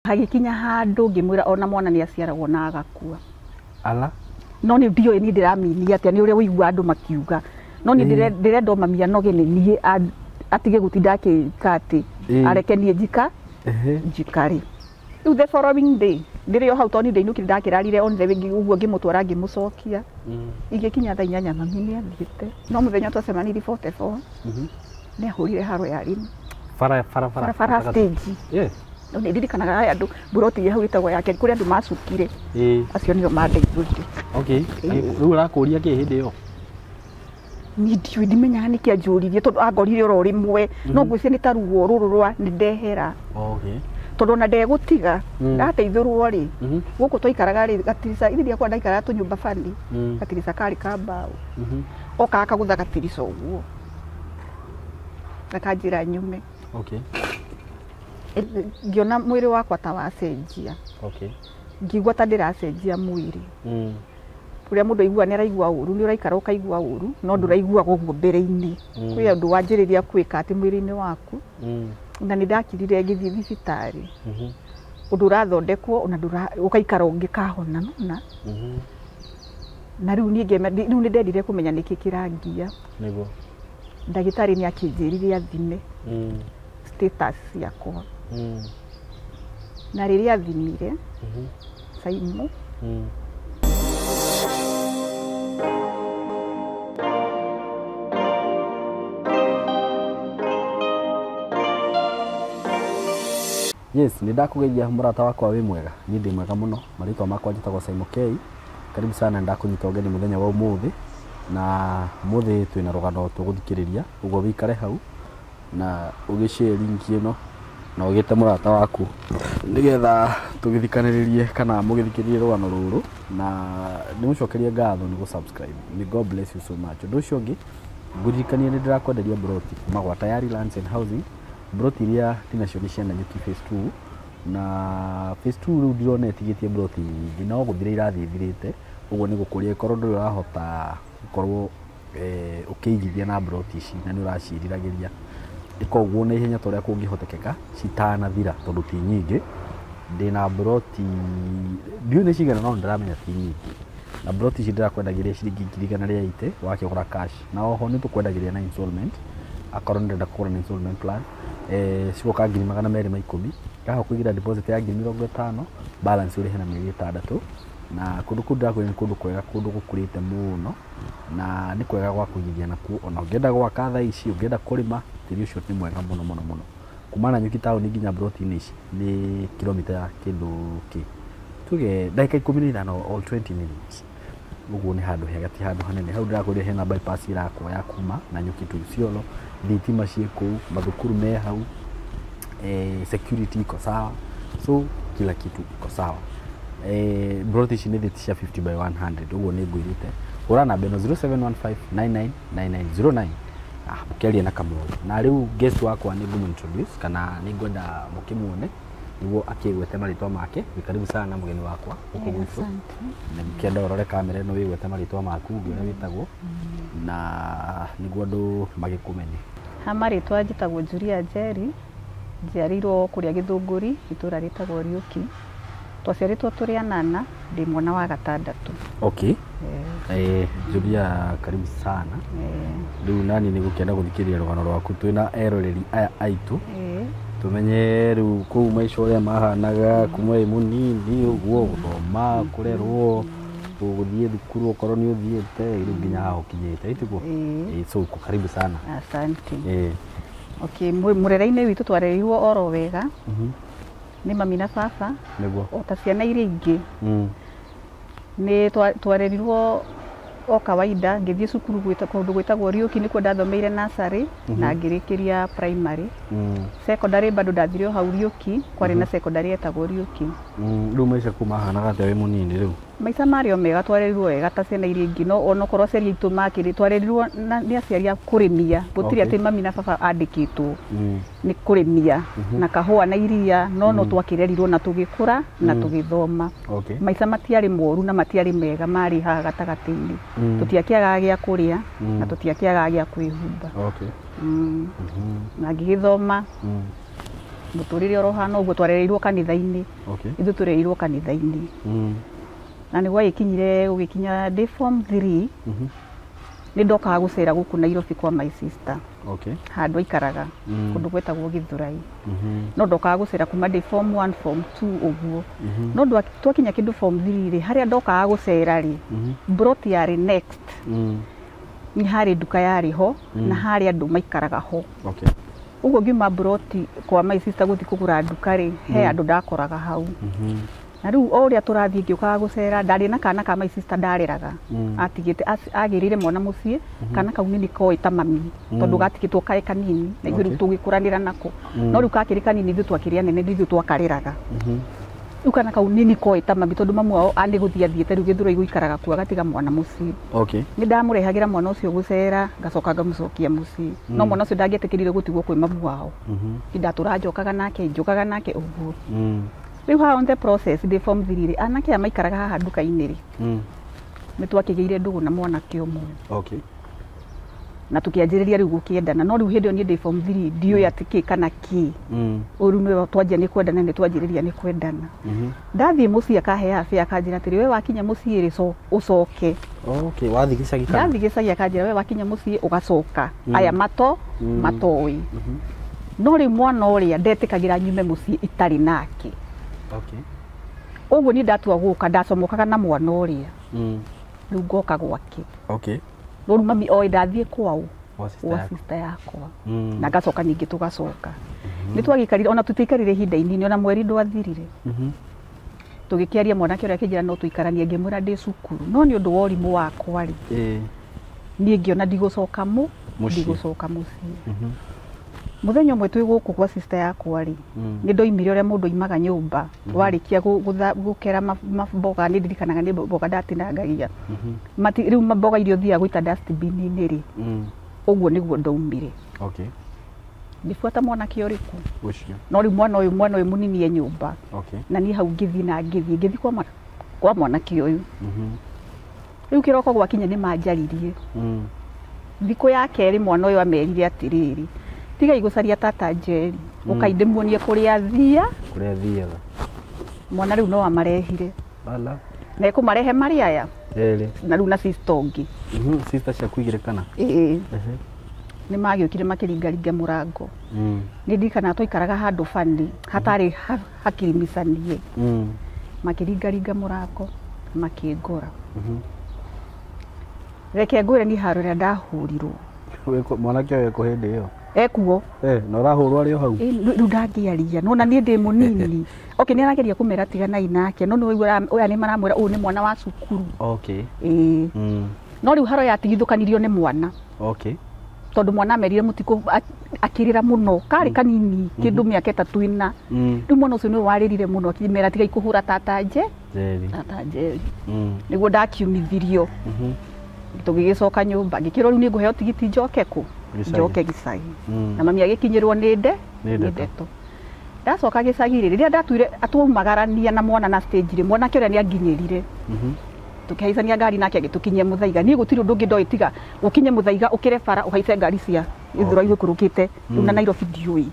Hagĩkinya handũ ngĩmwĩra ona mwana nĩ aciaragwo na agakua. Ala. No nĩ ndiũĩ niĩ ndĩramini atĩa, nĩ ũrĩa ũigua andũ makiuga, no niĩ ndĩrenda o mami anoge nĩ niĩ, atige gũtinda akĩka atĩ areke niĩ njikare. Rĩu the following day ndĩrĩ o hau, tondũ niĩ ndainũkire ndakĩrarire on the way ũguo, ngĩmũtwara ngĩmũcokia. Igĩkinya thaa 8 mami nĩ athiĩte. No mũthenya twacemanirie 44 nĩ ahũrire haro ya rimũ. Bara bara bara. Barabara stage. No nĩ ndirikanaga aya andũ mburoti hau ĩtagwo yake kũrĩa andũ macukire. Acio nĩo mandeithũrire. Okay. Rĩu ũrakũria kĩ hĩndĩ ĩyo? Niĩ ndiũĩ, ndimenyaga nĩkĩ anjũririe, tondũ angorire oro rĩmwe, no ngwĩciria nĩ ta ruo rũrũ rwa nĩ ndehera. Tondũ ona ndegũtiga ndateithũrwo rĩ, gũkũ twaikaraga rĩ, gatirica ithe ndiakwa ndaikaraga tũnyũmba bani, gatirica karĩ ka mbaũ. Okaga akagũtha gatirica ũguo akanjĩra nyume. Ngĩona mwĩrĩ wakwa ta wacenjia. Ngĩigua ta ndĩracenjia mwĩrĩ. Ũrĩa mũndũ aiguaga nĩ araigua ũru, nĩ ũraikara ũkaigua ũru, no ndũraiguaga ũguo mbere-inĩ. Kwĩ ũndũ wanjĩrĩria kwĩka atĩ mwĩrĩ-inĩ waku. Na nĩ ndakirire ngĩthiĩ thibitarĩ. Ũndũ ũrathondekwo ona ũgaikara ũngĩkahona nona. Na rĩu niĩ rĩu nĩ ndendire kũmenya nĩkĩ kĩrangia. Ndagĩtarĩ nĩ akĩnjĩrire athime status yakwa. Na rĩrĩa athimire, Saimu, Yes, nĩ ndakũgeithia mũrata wakwa, wĩ mwega? Niĩ ndĩ mwega mũno. Marĩtwa makwa njĩtagwo Simon K. Karibu sana, nĩ ndakũnyita ũgeni mũthenya wa ũmũthĩ, na ũmũthĩ twĩna rũgano tũgũthikĩrĩria, ũguo wĩikare hau na ũgĩ-share link ĩno na ũgĩte mũrata waku nĩgetha tũgĩthikanĩrĩrie kana mũgĩthikĩrĩrie rũgano rũrũ, na ndĩmũcokerie ngatho nĩ gũ-subscribe. May God bless you so much. Ũndũ ũcio ũngĩ ngũririkanie nĩ ndĩrakwenderia mburoti kuma gwa Tayari Lands and Housing. Mburoti iria ndinacio nĩ cia Nanyuki phase 2, na phase 2 rĩu ndĩrona ĩtigĩtie mburoti nyingĩ, no gũthira irathiĩ ithirĩte. Ũguo nĩ gũkũria ĩkorwo ndũrĩ ũrahota gũkorwo ũkĩigithia na mburoti ici na nĩ ũraciĩriragĩria, ĩka ũguo na ihenya ta ũrĩa kũngĩhotekeka citanathira, tondũ ti nyingĩ. Ndĩna mburoti ndiũĩ nĩ cigana, no nĩndĩramenya ti nyingĩ, na mburoti ici ndĩrakwendagĩria ciringi 180,000 wakĩgũra cash, na oho nĩ tũkwendagĩria na installment akorwo nĩ ũrenda kũgũra na installment plan. Cigoka 210,000, kahota kũigĩra deposit ya 50,000, balance ũrĩhe na mĩeri 6. Na kũndũ kũu ndĩrakwĩra nĩ kũndũ kwega, kũndũ gũkũrĩte mũno, na nĩ kwega gwa kũigithia nakuo. Ona ũngĩenda gwaka thaa ici, ũngĩenda kũrĩma, tĩri ũcio nĩ mwega mũno mũno mũno. Kuma Nanyuki taũni nginya mburoti-inĩ ici nĩ kilomita ya kĩndũ kĩ tuge ndagĩka 15 or 20 minutes. Ũguo nĩ handũ hega, ti handũ hanene. Hau ndĩrakwĩrire hena bypass ĩrakwo ya kuma Nanyuki to Isiolo, thitima ciĩ kũu, mathukuru me hau, security iko sawa, so kila kitu iko sawa. Mburoti ici nĩ thiti cia 50 by 100, ũguo nĩ ngwĩrĩte hũra namba ĩno 0715999909 mũkĩaria na Kamũro. Na rĩu guest wakwa nĩ ngũmũ introduce, kana nĩ ngwenda mũkĩmuone nĩguo akĩgwete marĩtwa make. Wĩ karibu sana mũgeni wakwa gũkũ gwitũ. Na ngĩenda ũrore kamera ĩno wĩgwete marĩtwa maku, ũrĩa wĩtagwo, na nĩguo andũ magĩkũmenye. Ha marĩtwa njĩtagwo Julia Njeri, njiarĩirwo kũrĩa Gĩthũngũri, itũũra rĩtagwo Riũki. Twaciarĩtwo tũrĩ anana, ndĩ mwana wa gatandatũ. Okay. Julia, karibu sana. Rĩu nani nĩ gũkĩenda gũthikĩrĩria rũgano rwaku twĩna eroreri aya aitũ, tumenye rĩu kũu maica ũrĩa mahanaga kuma wĩ mũnini ũguo, gũthoma, kũrerwo, gũthiĩ thukuru okorwo nĩ ũthiĩte, rĩu nginya haha ũkinyĩte, ĩtiguo? So uko karibu sana. Asante. Okay, mũrere-inĩ witũ twarerirwo oro wega nĩ mami na baba. O ta ciana iria ingĩ. Nĩ twarerirwo o kawaida, ngĩthiĩ cukuru kũndũ gwĩtagwo Riũki, nĩkuo ndathomeire nursery na ngĩrĩkĩria primary. Secondary bado ndathire o hau Riũki, kwarĩ na secondary yetagwo Riũki. Rĩu maica kũu mahanaga atĩa wĩ mũnini rĩu? Maica marĩ o mega, twarerirwo wega ta ciana iria ingĩ, no onokorwo aciari aitũ makĩrĩ, twarerirwo nĩ aciari a kũrĩmia, gũtirĩ atĩ mami na baba andĩkĩtwo, nĩ kũrĩmia na kahũa na iria, no no twakĩrerirwo na tũgĩkũra na tũgĩthoma. Maica matiarĩ moru na matiarĩ mega, marĩ haha gatagatĩ-inĩ. Tũtiakĩagaga gĩa kũrĩa na tũtiakĩagaga gĩa kwĩhumba. Na ngĩgĩthoma. Mũtũrĩre oro hana ũguo twarereirwo kanitha-inĩ. Ithuĩ tũrereirwo kanitha-inĩ. Na nĩ gwagĩkinyire gũgĩkinya ndĩ form 3, nĩ ndokaga gũcera gũkũ Nairobi kwa my sister. Handũ aikaraga, kũndũ gwetagwo Gĩthũrai. No ndokaga gũcera kuma ndĩ form 1, form 2 ũguo. No twakinya kĩndũ form 3 rĩ, harĩa ndokaga gũcera rĩ, plot yarĩ next, nĩ harĩ nduka yarĩ ho, na harĩ andũ maikaraga ho. Ũguo ngiuma mburoti kwa my sister gũthiĩ kũgũra nduka rĩ, he andũ ndakoraga hau. Na rĩu o ũrĩa tũrathiĩ ngĩũkaga gũcera, ndarĩ na kana ka my sister ndareraga. Atigĩte agĩrĩire mwana mũciĩ, kana kau nĩ koĩ ta mami, tondũ gatigĩtwo kaĩ kanini na ithuĩ rĩu tũgĩkũranĩra nako. No rĩu kakĩrĩ kanini, ithuĩ twakĩrĩ anene, ithuĩ twakareraga. Rĩu kana kau nĩ koĩ ta mami, tondũ mamu wao nĩ gũthiĩ athiĩte rĩu Gĩthũrai gũikaraga kuo, agatiga mwana mũciĩ. Nĩ ndamũrehagĩra mwana ũcio gũcera, ngacoka ngamũcokia mũciĩ. No mwana ũcio ndangĩetĩkĩrire gũtigwo kwĩ mamu wao. Ndatũra njokaga nake, njũkaga nake ũguo. Rĩu haha on the process ndĩ form 3 rĩ, anake aya maikaraga haha nduka-inĩ rĩ, nĩ twakĩgĩire ndũgũ na mwanake ũmwe. Na tũkĩanjĩrĩria rĩu gũkĩendana. No rĩu hĩndĩ ĩyo niĩ ndĩ form 3, ndiũĩ atĩ kĩ kana kĩ. Ũru nĩwe twanjia nĩ kwendana, nĩ twanjĩrĩria nĩ kwendana. Ndathiĩ mũciĩ akaheaga bĩa, akanjĩra atĩrĩ, we wakinya mũciĩ rĩ, ũcoke. Okay, wathiĩ gĩcagi kana? Ndathiĩ gĩcagi akanjĩra, we wakinya mũciĩ ũgacoka. Aya mato matoĩ. No rĩu mwana ũrĩa ndetĩkagĩra nyume mũciĩ itarĩ nake. Ũguo niĩ ndatua gũka, ndacomokaga na mwana ũrĩa. Rĩu ngoka gwake. No rĩu mami oĩ ndathiĩ kwao, Kwa gwa sister yakwa. Na ngacoka ningĩ tũgacoka. Nĩ twagĩikarire, ona tũtiaikarire ihinda inini, ona mweri ndwathirire. Tũgĩkĩaria, mwanake ũrĩa akĩnjĩra no tũikaranie, ngĩmwĩra ndĩ cukuru. No nĩ ũndũ wa ũrimũ wakwa rĩ, niĩ ngĩona ndigũcoka Mũciĩ. Ndigũcoka mũciĩ. Mũthenya ũmwe twĩ gũkũ gwa sister yakwa rĩ, nĩ ndoimire ũrĩa mũndũ oimaga nyũmba warĩkia gũkera mboga. Nĩ ndirikanaga nĩ mboga ndatinangagia. Rĩu mboga iria ũthiaga gũita dustbin-inĩ rĩ, ũguo nĩguo ndaumire. Ngĩbuata mwanake ũrĩkũ? Ũcio. No rĩu mwana ũyũ mũnini e nyũmba. Na niĩ hau ngĩthiĩ na ngĩthiĩ kwa mwanake ũyũ. Rĩu kĩroko gwakinya nĩ manjaririe. Thikũ ya kerĩ mwana ũyũ amerire atĩrĩrĩ, tigai gũcaria tata Njeri, ũkai ndĩmuonie kũrĩa athia. Kũrĩa athiaga. Mwana rĩu no amarehire. Ala. Na ekũmarehe marĩ aya Erĩ. na rĩu na sister ũngĩ. Sister ciaku igĩrĩ kana? Ĩĩ. Nĩ magĩũkire makĩringaringa mũrango. Nĩ ndirikanaga twaikaraga handũ bani hatarĩ hakirimicanie. Makĩringaringa mũrango, makĩngora. Reke ngwĩre niĩ haro ĩrĩa ndahũrirwo. Mwanake ũyũ ekũ hĩndĩ ĩyo? Ekuo. Na ũrahũrwo arĩ o hau? Rĩu ndangĩaria, nona niĩ ndĩ mũnini. Okay, nĩ arageria kũmera tiganai nake, no nĩ waigua ũyũ nĩ maramwĩra ũyũ nĩ mwana wa cukuru. Ĩĩ. No rĩu haro yatigithũkanirio nĩ mwana. Tondũ mwana amerire mũtikũ akĩrĩra mũno, karĩ kanini kĩndũ mĩaka 3 4. Rĩu mwana ũcio nĩwe warĩrire mũno akĩmera tigai kũhũra tata nje. Njeri. Tata Njeri. Nĩguo ndakiumithirio. Tũgĩgĩcoka nyũmba, ngĩkĩrwo rĩu nĩ ngũheo tigiti njoke kũ? Gĩcagi. Njoke gĩcagi. Na mami agĩkinyĩrwo nĩ nde Nĩ nĩ ndeto. ndeto. Ndacoka gĩcagi rĩ, rĩrĩa ndatuire twaumagarania na mwana na stage rĩ, mwanake ũrĩa nĩ anginyĩrire. Tũkĩhaicania ngari nake agĩtũkinyia Mũthaiga. Niĩ gũtirĩ ũndũ ũngĩ ndoĩ tiga ũkinye Mũthaiga, ũkĩre bara, ũhaice ngari cia Gĩthũrai gũikũrũkĩte. Rĩu na Nairobi ndiũĩ.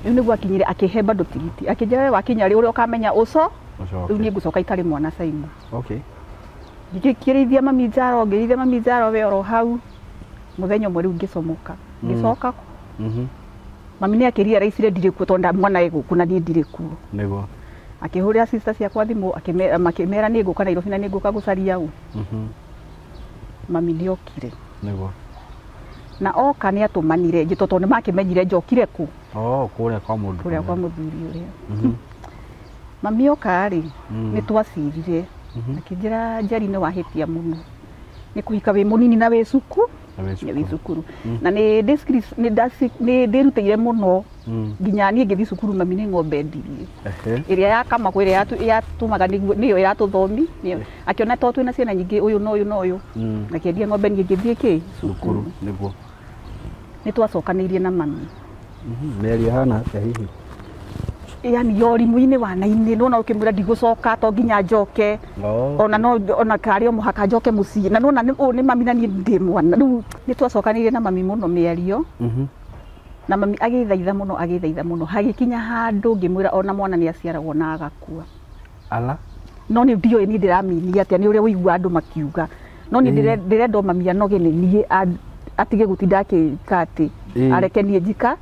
Rĩu nĩguo akinyire akĩhe bado tigiti. Akĩnjĩra we wakinya rĩ, ũrĩa ũkamenya ũco, Ũcoke. rĩu niĩ ngũcoka itarĩ mwana Saimo. Ngĩkĩrĩithia mami njaro, ngĩrĩithia mami njaro we oro hau. Mũthenya ũmwe rĩu ngĩcomoka. Ngĩcoka. Mami nĩ akĩrealize ndirĩ kuo, tondũ mwana e gũkũ na niĩ ndirĩ kuo. Nĩguo. Akĩhũrĩra sister ciakwa thimũ, makĩmera nĩ ngũka Nairobi na nĩ ngũka gũcaria ũ. Mami nĩ okire. Nĩguo. Na oka nĩ atũmanire njĩtwo, tondũ nĩ makĩmenyire njokire kũ? Oh, kũrĩa kwa mũndũ. Kũrĩa kwa mũthuri ũrĩa. Mami oka rĩ, nĩ twacirire. Akĩnjĩra Njeri nĩ wahĩtia mũno. Nĩ kũhika wĩ mũnini na wĩ cuku. Na wĩ Na wĩ cukuru. Na nĩ nĩ ndĩrutĩire mũno. Nginya niĩ ngĩthiĩ cukuru mami nĩ ng'ombe endirie. Ĩrĩa yakamagwo, ĩrĩa yatũmaga nĩguo nĩyo ĩratũthomi. Akĩona to twĩna ciana nyingĩ, ũyũ na ũyũ na ũyũ. Akĩendia ng'ombe, niĩ ngĩthiĩ kĩ? Cukuru. Nĩguo. Nĩ twacokanĩirie na mami. Mĩario hana atĩa hihi? Yani yorimũ-inĩ wana-inĩ, nona ũkĩmwĩra ndigũcoka to nginya njoke. Ona no ona karĩ o mũhaka njoke mũciĩ. Na nona ũyũ nĩ mami na niĩ ndĩ mwana. Rĩu nĩ twacokanĩirie na mami mũno mĩario. Na mami agĩthaitha mũno agĩthaitha mũno hagĩkinya handũ ngĩmwĩra ona mwana nĩ aciaragwo na agakua. Ala. No nĩ ndiũĩ niĩ ndĩraminia atĩa nĩ ũrĩa ũigua andũ makiuga. No niĩ ndĩrenda o mami anoge nĩ niĩ atige gũtinda akĩka atĩ areke niĩ njika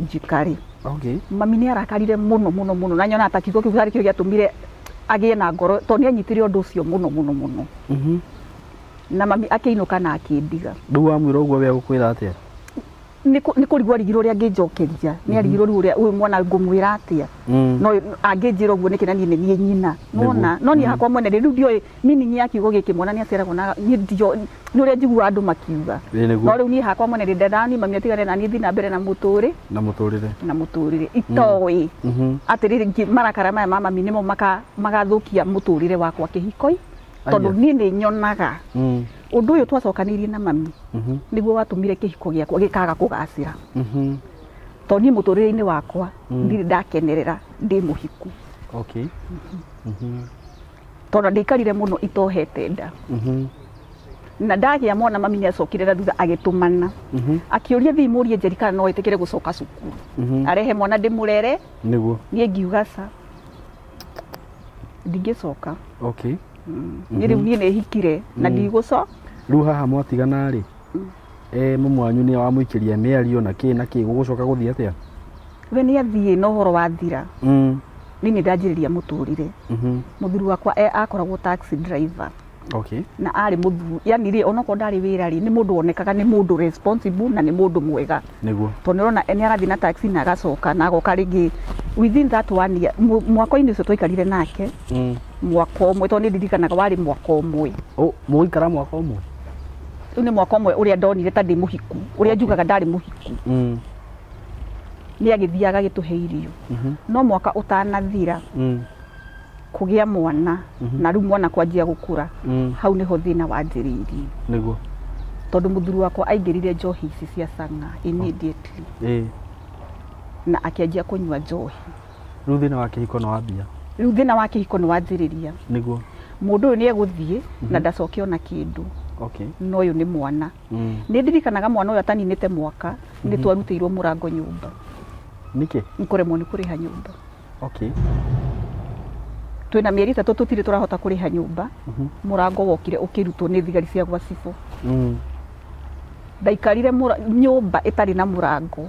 njikare. Okay. Mami nĩ arakarire mũno mũno mũno na nyona ta kiugo kĩu kĩarĩ kĩo gĩatũmire agĩe na ngoro tondũ nĩ anyitire ũndũ ũcio mũno mũno mũno. Na mami akĩinũka na akĩndiga. Rĩu wamwĩra ũguo we agũkwĩra atĩa? Nĩ kũrigwo arigirwo ũrĩa angĩnjokeria nĩ arigirwo rĩu ũrĩa ũyũ mwana ngũmwĩra atĩa no angĩnjĩra ũguo nĩkĩ na niĩ nĩ niĩ nyina nĩwona no niĩ hakwa mwene rĩu ndiũĩ meaning ya kiugo gĩkĩ mwana nĩ aciaragwo na niĩ ndiũĩ nĩ ũrĩa njiguaga andũ makiuga no rĩu niĩ hakwa mwene ndĩndendaga niĩ mami atigane na niĩ thiĩ na mbere na mũtũrĩ na mũtũrĩre na mũtũrĩre itoĩ atĩrĩrĩ marakara maya ma mami nĩmo magathũkia mũtũrĩre wakwa kĩhiko tondũ niĩ nĩ nyonaga ũndũ ũyũ twacokanĩirie na mami nĩguo watũmire kĩhiko gĩakwa gĩkaga kũgacĩra tondũ niĩ mũtũrĩre-inĩ wakwa ndirĩ ndakenerera ndĩ mũhiku. Okay. Tondũ ndaikarire mũno itohete nda na ndagĩa mwana mami nĩ acokire na thutha agĩtũmana akĩũria thiĩ mũrie Njeri kana no ĩtĩkĩre gũcoka cukuru arehe mwana ndĩmũrere nĩguo niĩ ngiuga ca ndingĩcoka. Okay. Niĩ rĩu niĩ nĩ hikire na ndigũcoka. Rĩu haha mwatigana rĩ mamu wanyu nĩ wamũikĩria mĩario na kĩ na kĩ gũgũcoka gũthiĩ atĩa? We nĩ athiĩ na ũhoro wathira niĩ nĩ ndanjĩrĩria mũtũrĩre. Mũthuri wakwa akoragwo taxi driver. Okay. Na arĩ mũthuri yani rĩ onokorwo ndarĩ wĩra rĩ nĩ mũndũ wonekaga nĩ mũndũ responsible na nĩ mũndũ mwega nĩguo tondũ nĩ ũrona nĩ arathiĩ na taxi na agacoka na agoka rĩngĩ within that one year mwaka-inĩ ũcio twaikarire nake mwaka ũmwe tondũ nĩ ndirikanaga warĩ mwaka ũmwe. Mũgũikara mwaka ũmwe? Rĩu nĩ mwaka ũmwe ũrĩa ndonire ta ndĩ mũhiku ũrĩa njugaga ndarĩ mũhiku nĩ agĩthiaga agĩtũhe irio no mwaka ũtanathira kũgĩa mwana na rĩu mwana kwanjia gũkũra hau nĩho thĩna wanjĩrĩirie nĩguo tondũ mũthuri wakwa aingĩrire njohi ici cia cang'a immediately na akĩanjia kũnyua njohi. Rĩu thĩna wa kĩhiko nĩ wambia? Rĩu thĩna wa kĩhiko nĩ wanjĩrĩria nĩguo mũndũ ũyũ nĩ egũthiĩ na ndacoke ona kĩndũ. Okay. No ũyũ nĩ mwana. Nĩ ndirikanaga mwana ũyũ ataninĩte mwaka nĩ twarutĩirwo mũrango nyũmba. Nĩkĩ? Nĩ kũremwo nĩ kũrĩha nyũmba. Okay. Twĩna mĩeri 3 tũtirĩ tũrahota kũrĩha nyũmba. Mũrango wokire ũkĩrutwo nĩ thigari cia gwa cibũ. Ndaikarire nyũmba ĩtarĩ na mũrango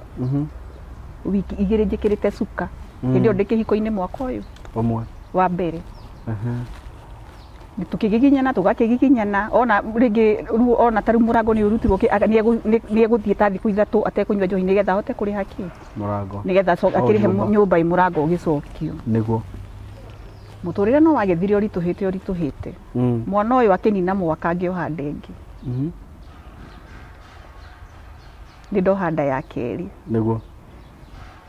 wiki 2 njĩkĩrĩte cuka. Hĩndĩ ĩyo ndĩ kĩhiko-inĩ mwaka ũyũ ũmwe wa mbere. Tũkĩgiginyana tũgakĩgiginyana ona rĩngĩ rĩu ona ta rĩu mũrango nĩ ũrutirwo nĩ egũthiĩ ta thikũ 3 atekũnyua njohi nĩgetha ahote kũrĩha kĩ mũrango nĩgetha akĩrĩhe nyũmba ĩ mũrango ũgĩcokio nĩguo mũtũrĩre no wagĩthire ũritũhĩte ũritũhĩte. Mwana ũyũ akĩnina mwaka ngĩoha nda ĩngĩ. Nĩ ndoha nda ya kerĩ nĩguo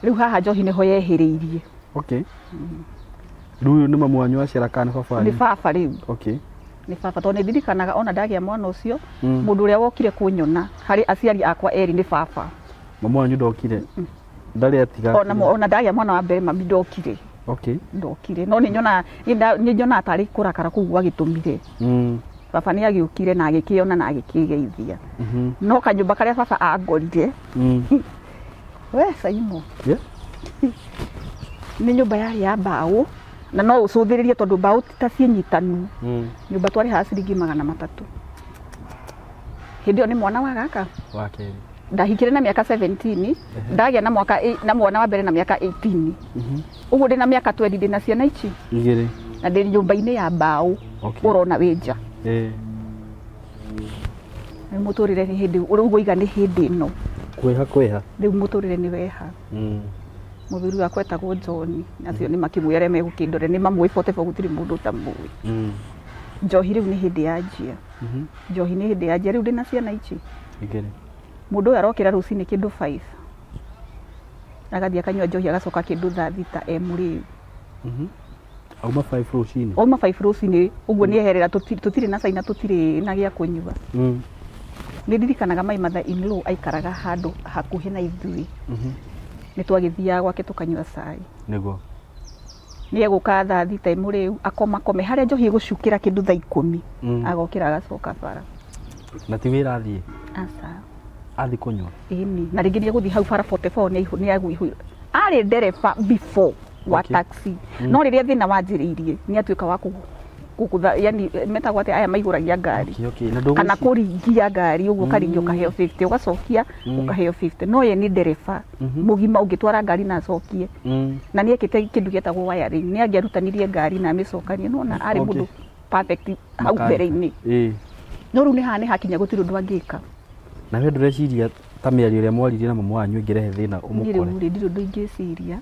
rĩu haha njohi nĩho yehĩrĩirie. Okay. Rĩu ũyũ nĩ mamu wanyu aciara kana nĩ baba wanyu? Nĩ baba rĩu. Okay. Nĩ baba tondũ nĩ ndirikanaga ona ndagĩa mwana ũcio mũndũ ũrĩa wokire kũnyona harĩ aciari akwa erĩ nĩ baba. Mamu wanyu ndokire? Ndarĩ atiga? Ona ndagĩa mwana wa mbere mami ndokire. Okay. Ndokire no nĩ nyonaga tarĩ kũrakara kũu gwagĩtũmire. Baba nĩ agĩũkire na agĩkĩona na agĩkĩgeithia. No kanyũmba karĩa baba angorire we Saimo. Yeah. Nĩ nyũmba yarĩ ya mbaũ na no ũcũthĩrĩrie tondũ mbaũ ti ta ciĩnyitanu. Nyũmba twarĩhaga ciringi 300. Hĩndĩ ĩyo nĩ mwana wa gaka wa kerĩ. Ndahikire na mĩaka 17 ndagĩa na mwaka na mwana wa mbere na mĩaka 18. Ũguo ndĩ na mĩaka 20 ndĩ na ciana ici 2 na ndĩ nyũmba-inĩ ya mbaũ ũrona wĩ nja. Rĩu mũtũrĩre nĩ hĩndĩ ũrĩa ũgũiga nĩ hĩndĩ ĩno kwĩha kwĩha rĩu mũtũrĩre nĩ weha. Mũthuri wakwa etagwo John acio nĩ makĩmũĩ arĩa megũkĩndore nĩ mamũĩ 44 gũtirĩ mũndũ ũtamũĩ. Njohi rĩu nĩ hĩndĩ yanjia. Njohi nĩ hĩndĩ yanjia rĩu ndĩ na ciana ici 2. Mũndũ ũyũ arokĩra rũcinĩ kĩndũ 5 agathiĩ akanyua njohi agacoka kĩndũ thaa 6 e mũrĩu. Auma 5 rũcinĩ? Auma 5 rũcinĩ ũguo nĩ eherera tũtirĩ na cai na tũtirĩ na gĩa kũnyua. Nĩ ndirikanaga my mother in law aikaraga handũ hakuhĩ na ithuĩ. Nĩ twagĩthiaga gwake tũkanyua cai. Nĩguo Nĩ egũka thaa 6 mũrĩu akoma kome harĩa njohi ĩgũcukĩra kĩndũ thaa 10 agokĩra agacoka bara. Na ti wĩra athiĩ? Aca. Athi kũnyua. Ĩni na rĩngĩ nĩ egũthiĩ hau bara 44 nĩ agũihũira. Arĩ ndereba before wa taxi. No rĩrĩa thĩna wanjĩrĩirie nĩ atuĩka wa kũgũtha, yani metagwo atĩa aya maihũragia ngari. Kana kũringia ngari ũguo ũkaringia ũkaheo 50 ũgacokia ũkaheo 50. No ye nĩ ndereba mũgima ũngĩtwara ngari na acokie. Na nĩ ekĩte kĩndũ gĩetagwo wiring, nĩ angĩarutanirie ngari na amĩcokanie. Nĩwona arĩ mũndũ perfect hau mbere-inĩ. No rĩu nĩ haha nĩ hakinya gũtirĩ ũndũ angĩka. Na we ndũreciria ta mĩario ĩrĩa mwaririe na mamu wanyu ĩngĩrehe thĩna ũmũkore? Niĩ rĩu rĩ ndirĩ ũndũ ingĩciria.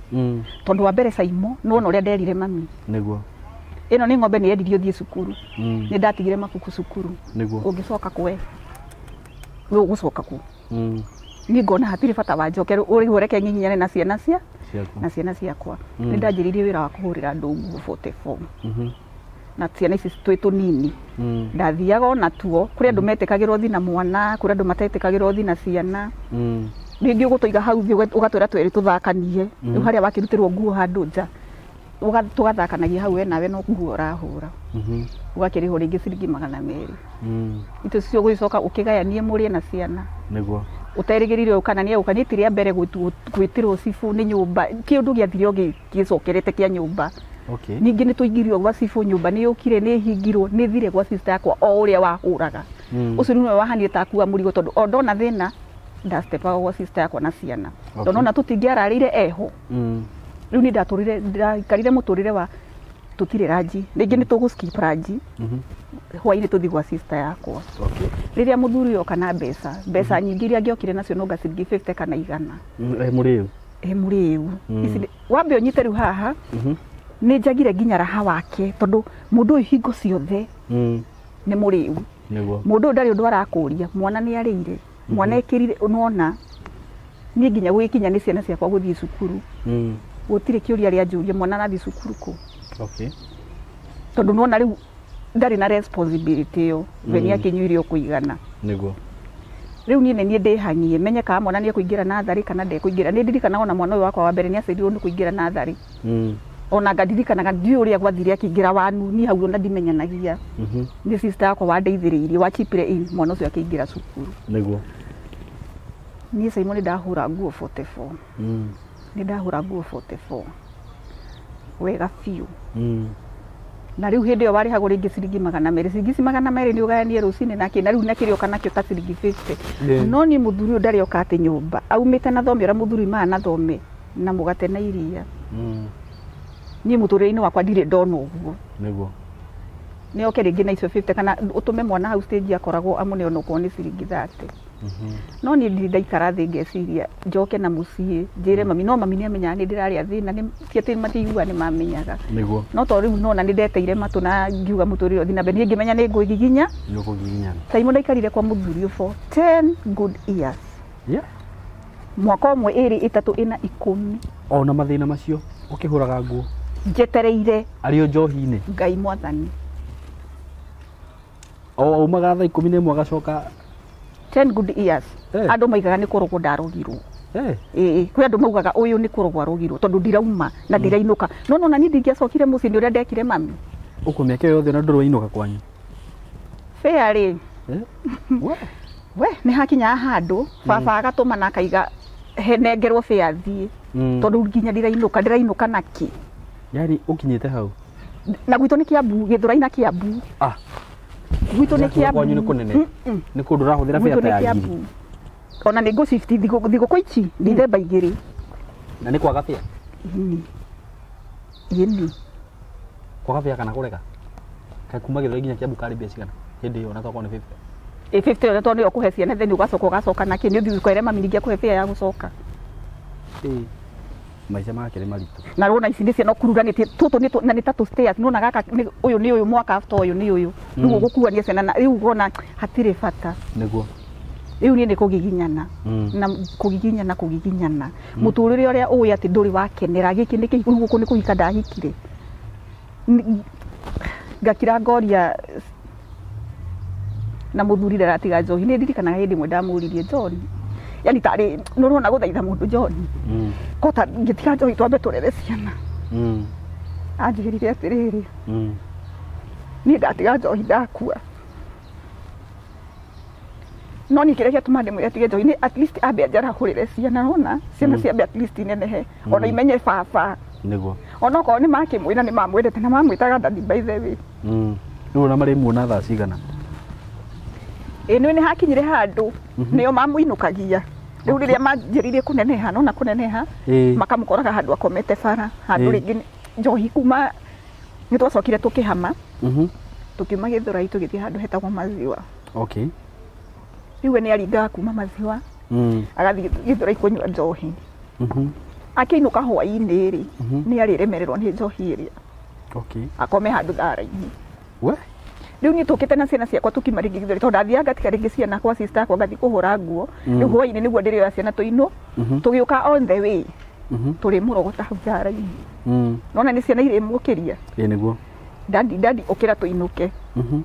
Tondũ wa mbere Saimo nĩwona ũrĩa nderire mami. Nĩguo. Ĩno nĩ ng'ombe nĩ yendirio thiĩ cukuru. Nĩ ndatigire mabuku cukuru. Nĩguo. Ũngĩcoka kũ we? We ũgũcoka kũ? Niĩ ngona hatirĩ bata wa njoke rĩu reke nginyane na ciana cia na ciana ciakwa. Nĩ ndanjĩrĩirie wĩra wa kũhũrĩra andũ nguo 44. Na ciana ici twĩ tũnini. Ndathiaga ona tuo kũrĩ andũ metĩkagĩrwo thi na mwana, kũrĩ andũ matetĩkagĩrwo thi na ciana. Rĩngĩ ũgũtũiga hau thĩ ũgatwĩra twerĩ tũthakanie. Rĩu harĩa wakĩrutĩrwo nguo handũ nja tũgathakanagia hau we nawe no nguo ũrahũra. Ũgakĩrĩhwo rĩngĩ ciringi 200. Itũ cio ũgĩcoka ũkĩgayanie mũrĩe na ciana. Nĩguo. Ũterĩgĩrĩire ũyũ kana nĩ egũka. Niĩ ti rĩa mbere gwĩtĩrwo cibũ nĩ nyũmba. Kĩũndũ gĩathire o gĩcokerete kĩa nyũmba. Ningĩ nĩ tũingĩrio gwa cibũ nyũmba nĩ yũkire nĩ hingirwo nĩ thire gwa sister yakwa o ũrĩa wahũraga. Ũcio rĩu nĩwe wahanire ta akua mũrigo tondũ o ndona thĩna ndastepaga gwa sister yakwa na ciana. Tondũ ona tũtingĩararĩire eho. Rĩu niĩ ndatũrire ndaikarire mũtũrĩre wa tũtirĩ ranji. Rĩngĩ nĩ tũgũ skip ranji. Hwainĩ tũthiĩ gwa sister yakwa. Rĩrĩa mũthuri oka na mbeca, mbeca nyingĩ iria angĩokire nacio no ciringi 50 kana 100. Mũrĩu. Mũrĩu. Ici wambe ũnyite rĩu haha. Nĩ njagire nginya raha wake tondũ mũndũ ũyũ hingo ciothe nĩ mũrĩu. Nĩguo. Mũndũ ũyũ ndarĩ ũndũ arakũria, mwana nĩ arĩire, mwana ekĩrire nona niĩ nginya gũgĩkinya nĩ ciana ciakwa gũthiĩ cukuru. Gũtirĩ kĩũria rĩanjũria mwana arathiĩ cukuru kũ. Tondũ nĩwona rĩu ndarĩ na responsibility ĩyo, we nĩ akĩnyuire o kũigana. Nĩguo. Rĩu niĩ nĩ niĩ ndĩhang'ie menye kana mwana nĩ ekũingĩra natharĩ kana ndekũingĩra. Nĩ ndirikanaga ona mwana ũyũ wakwa wa mbere nĩ acĩrirwo nĩ kũingĩra natharĩ. Ona ngandirikanaga ndiũĩ ũrĩa gwathire akĩingĩra wanu, niĩ hau ona ndimenyanagia. Nĩ sister yakwa wandeithĩrĩirie, wachipire in, mwana ũcio akĩingĩra cukuru. Nĩguo. Niĩ Simon nĩ ndahũra nguo 44. Nĩ ndahũra nguo 44. Wega biũ. Na rĩu hĩndĩ ĩyo warĩhagwo rĩngĩ ciringi 200. Ciringi ici 200 nĩ ũgayanie rũcinĩ na kĩ, na rĩu na kĩrĩa ũka nakĩo ta ciringi 50. No niĩ mũthuri ũyũ ndarĩ oka atĩ nyũmba. Aumĩte na thome ũrĩa mũthuri umaga na thome na mũgate na iria. Niĩ mũtũrĩre-inĩ wakwa ndirĩ ndona ũguo. Nĩguo. Nĩ oke rĩngĩ na icio 50 kana ũtũme mwana hau stage akoragwo amũne onokorwo nĩ ciringi 30. No niĩ ndirĩ ndaikara thĩ ngeciria njoke na mũciĩ njĩre mami, no mami nĩ amenyaga nĩ ndĩrarĩa thĩna, nĩ ti atĩ matiiguaga nĩ mamenyaga. Nĩguo. No to rĩu nona nĩ ndeteire matũ na ngiuga mũtũrĩre ũthiĩ na mbere, niĩ ngĩmenya nĩ ngwĩgiginya. Nĩ ũkũgiginyana. Simon ndaikarire kwa mũthuri ũyũ for 10 good years. Mwaka ũmwe, ĩrĩ, ĩtatũ, ĩna, 10. Ona mathĩna macio ũkĩhũraga nguo. Njetereire. Arĩ o njohi-inĩ. Ngai mwathani. O aumaga thaa 11 agacoka 10 good years. Andũ maigaga nĩ kũrogwo ndarogirwo. Ĩĩ, kwĩ andũ maugaga ũyũ nĩ kũrogwo arogirwo tondũ ndirauma na ndirainũka. No nona niĩ ndingĩacokire mũciĩ nĩ ũrĩa ndekire mami. Ũkũ mĩaka ĩyo yothe na ndũrĩ wainũka kwanyu? Fair rĩ. We. We, nĩ hakinyaga handũ baba agatũma na akaiga nengerwo fair thiĩ. Tondũ nginya ndirainũka, ndirainũka nakĩ? Yaani ũkinyĩte hau? Na gwitũ nĩ Kiambu, Gĩthũrai na Kiambu. Gwitũ nĩ Gĩthũrai kwanyu nĩ Kiambu. kũnene? Nĩ kũndũ ũrahũthĩra Gwitũ fare ta nĩ ya Kiambu. ngiri? Ona nĩ ngũ shift thigũkũ ici ndithemba 2. Na nĩ kwaga fare? Ĩni. Ĩni. Kwaga fare kana kũrega? Kaĩ kuma Gĩthũrai nginya Kiambu karĩ mbia cigana? Hĩndĩ ĩyo ona tokorwo nĩ 50. Ĩ 50 ĩyo tondũ nĩyo ũkũhe ciana then ũgacoka ũgacoka nakĩ, nĩ ũthiĩ ũkere mami ningĩ akũhe fare ya gũcoka. Maica make nĩ maritũ. Na rona ici nĩ ciana ũkururanĩtie, tũtũ nĩ tũ, na nĩ ta tũ stairs, nĩwona gaka nĩ ũyũ nĩ ũyũ mwaka after ũyũ nĩ ũyũ. Rĩu ũgũkuania ciana na rĩu ũkona hatirĩ bata. Nĩguo. Rĩu niĩ nĩ kũgiginyana. Na kũgiginyana, kũgiginyana. Mũtũrĩre ũrĩa ũĩ atĩ ndũrĩ wakenera, gĩkĩ nĩ kĩhiku, rĩu gũkũ nĩ kũhika ndahikire. Ngakira ngoria na mũthuri ndaratiga njohi. Nĩ ndirikanaga hĩndĩ ĩmwe ndamũririe John. Yaani tarĩ nĩ ũrona gũthaitha mũndũ John. Kota ngĩtiga njohi twambe tũrere ciana. Anjĩrire atĩrĩrĩ. Niĩ ndatiga njohi ndakua. No niĩ kĩrĩa gĩatũma ndĩmwĩre atige njohi nĩ at least ambe anjarahũrĩre ciana nona ciana ciambe at least inenehe ona imenye baba. Nĩguo. Onokorwo nĩ makĩmwĩra nĩ mamwendete na mamwĩtaga daddy by the way. Rĩu ona marĩmuona thaa cigana? Ĩĩ nĩ nĩ hakinyire handũ nĩo mamũinũkagia. Rĩu rĩrĩa manjĩrĩirie kũneneha nona kũneneha makamũkoraga handũ akomete bara handũ rĩngĩ njohi kuma nĩ twacokire tũkĩhama tũkiuma Gĩthũrai tũgĩthiĩ handũ hetagwo Maziwa. Okay. Rĩu we nĩ aringaga kuma Maziwa agathiĩ Gĩthũrai kũnyua njohi. Akĩinũka hwaĩ-inĩ rĩ nĩ arĩremererwo nĩ njohi ĩrĩa. Okay. Akome handũ thara-inĩ. We? Rĩu niĩ tũkĩte na ciana ciakwa tũkiuma rĩngĩ Gĩthũrai tondũ ndathiaga ngatiga rĩngĩ ciana kwa sister yakwa ngathiĩ kũhũra nguo. Rĩu hwaĩ-inĩ nĩguo ndĩrĩoya ciana tũinũ tũgĩũka on the way tũrĩmũrogota hau thara-inĩ. Nona nĩ ciana irĩmũkĩria. Ĩĩ nĩguo. Daddy daddy ũkĩra tũinũke.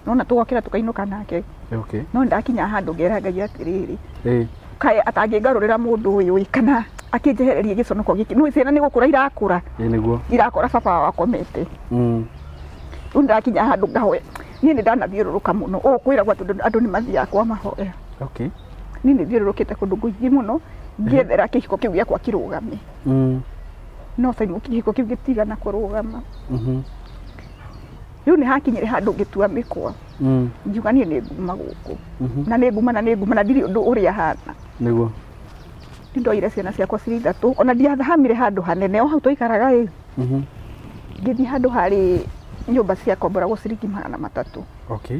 Nona tũgokĩra tũkainũka nake. Okay. No ndakinya handũ ngera Ngai atĩrĩrĩ kaĩ atangĩngarũrĩra mũndũ ũyũ ĩ kana akĩnjehererie gĩconoko gĩkĩ. Nĩ ciana nĩ gũkũra irakũra. Ĩĩ nĩguo. Irakora baba wao akomete. Rĩu ndakinya handũ ngahoya. Niĩ nĩ ndanathiũrũrũka mũno. Ũũ kwĩragwo atĩ andũ nĩ mathiaga kwa mahoya. Okay. Niĩ nĩ thiũrũrũkĩte kũndũ kũingĩ mũno ngĩethera kĩhiko kĩu gĩakwa kĩrũgame. No Simon kĩhiko kĩu gĩtigana kũrũgama. Rĩu nĩ hakinyire handũ ngĩtua mĩkwa. Ngiuga niĩ nĩ nguma gũkũ. Na nĩ nguma na nĩ nguma na ndirĩ ũndũ ũrĩa hana. Nĩguo. Nĩ ndoire ciana ciakwa cirĩ ithatũ ona ndiathamire handũ hanene o hau twaikaraga ĩ. Ngĩthiĩ handũ harĩ nyũmba ciakomboragwo ciringi 300. Okay.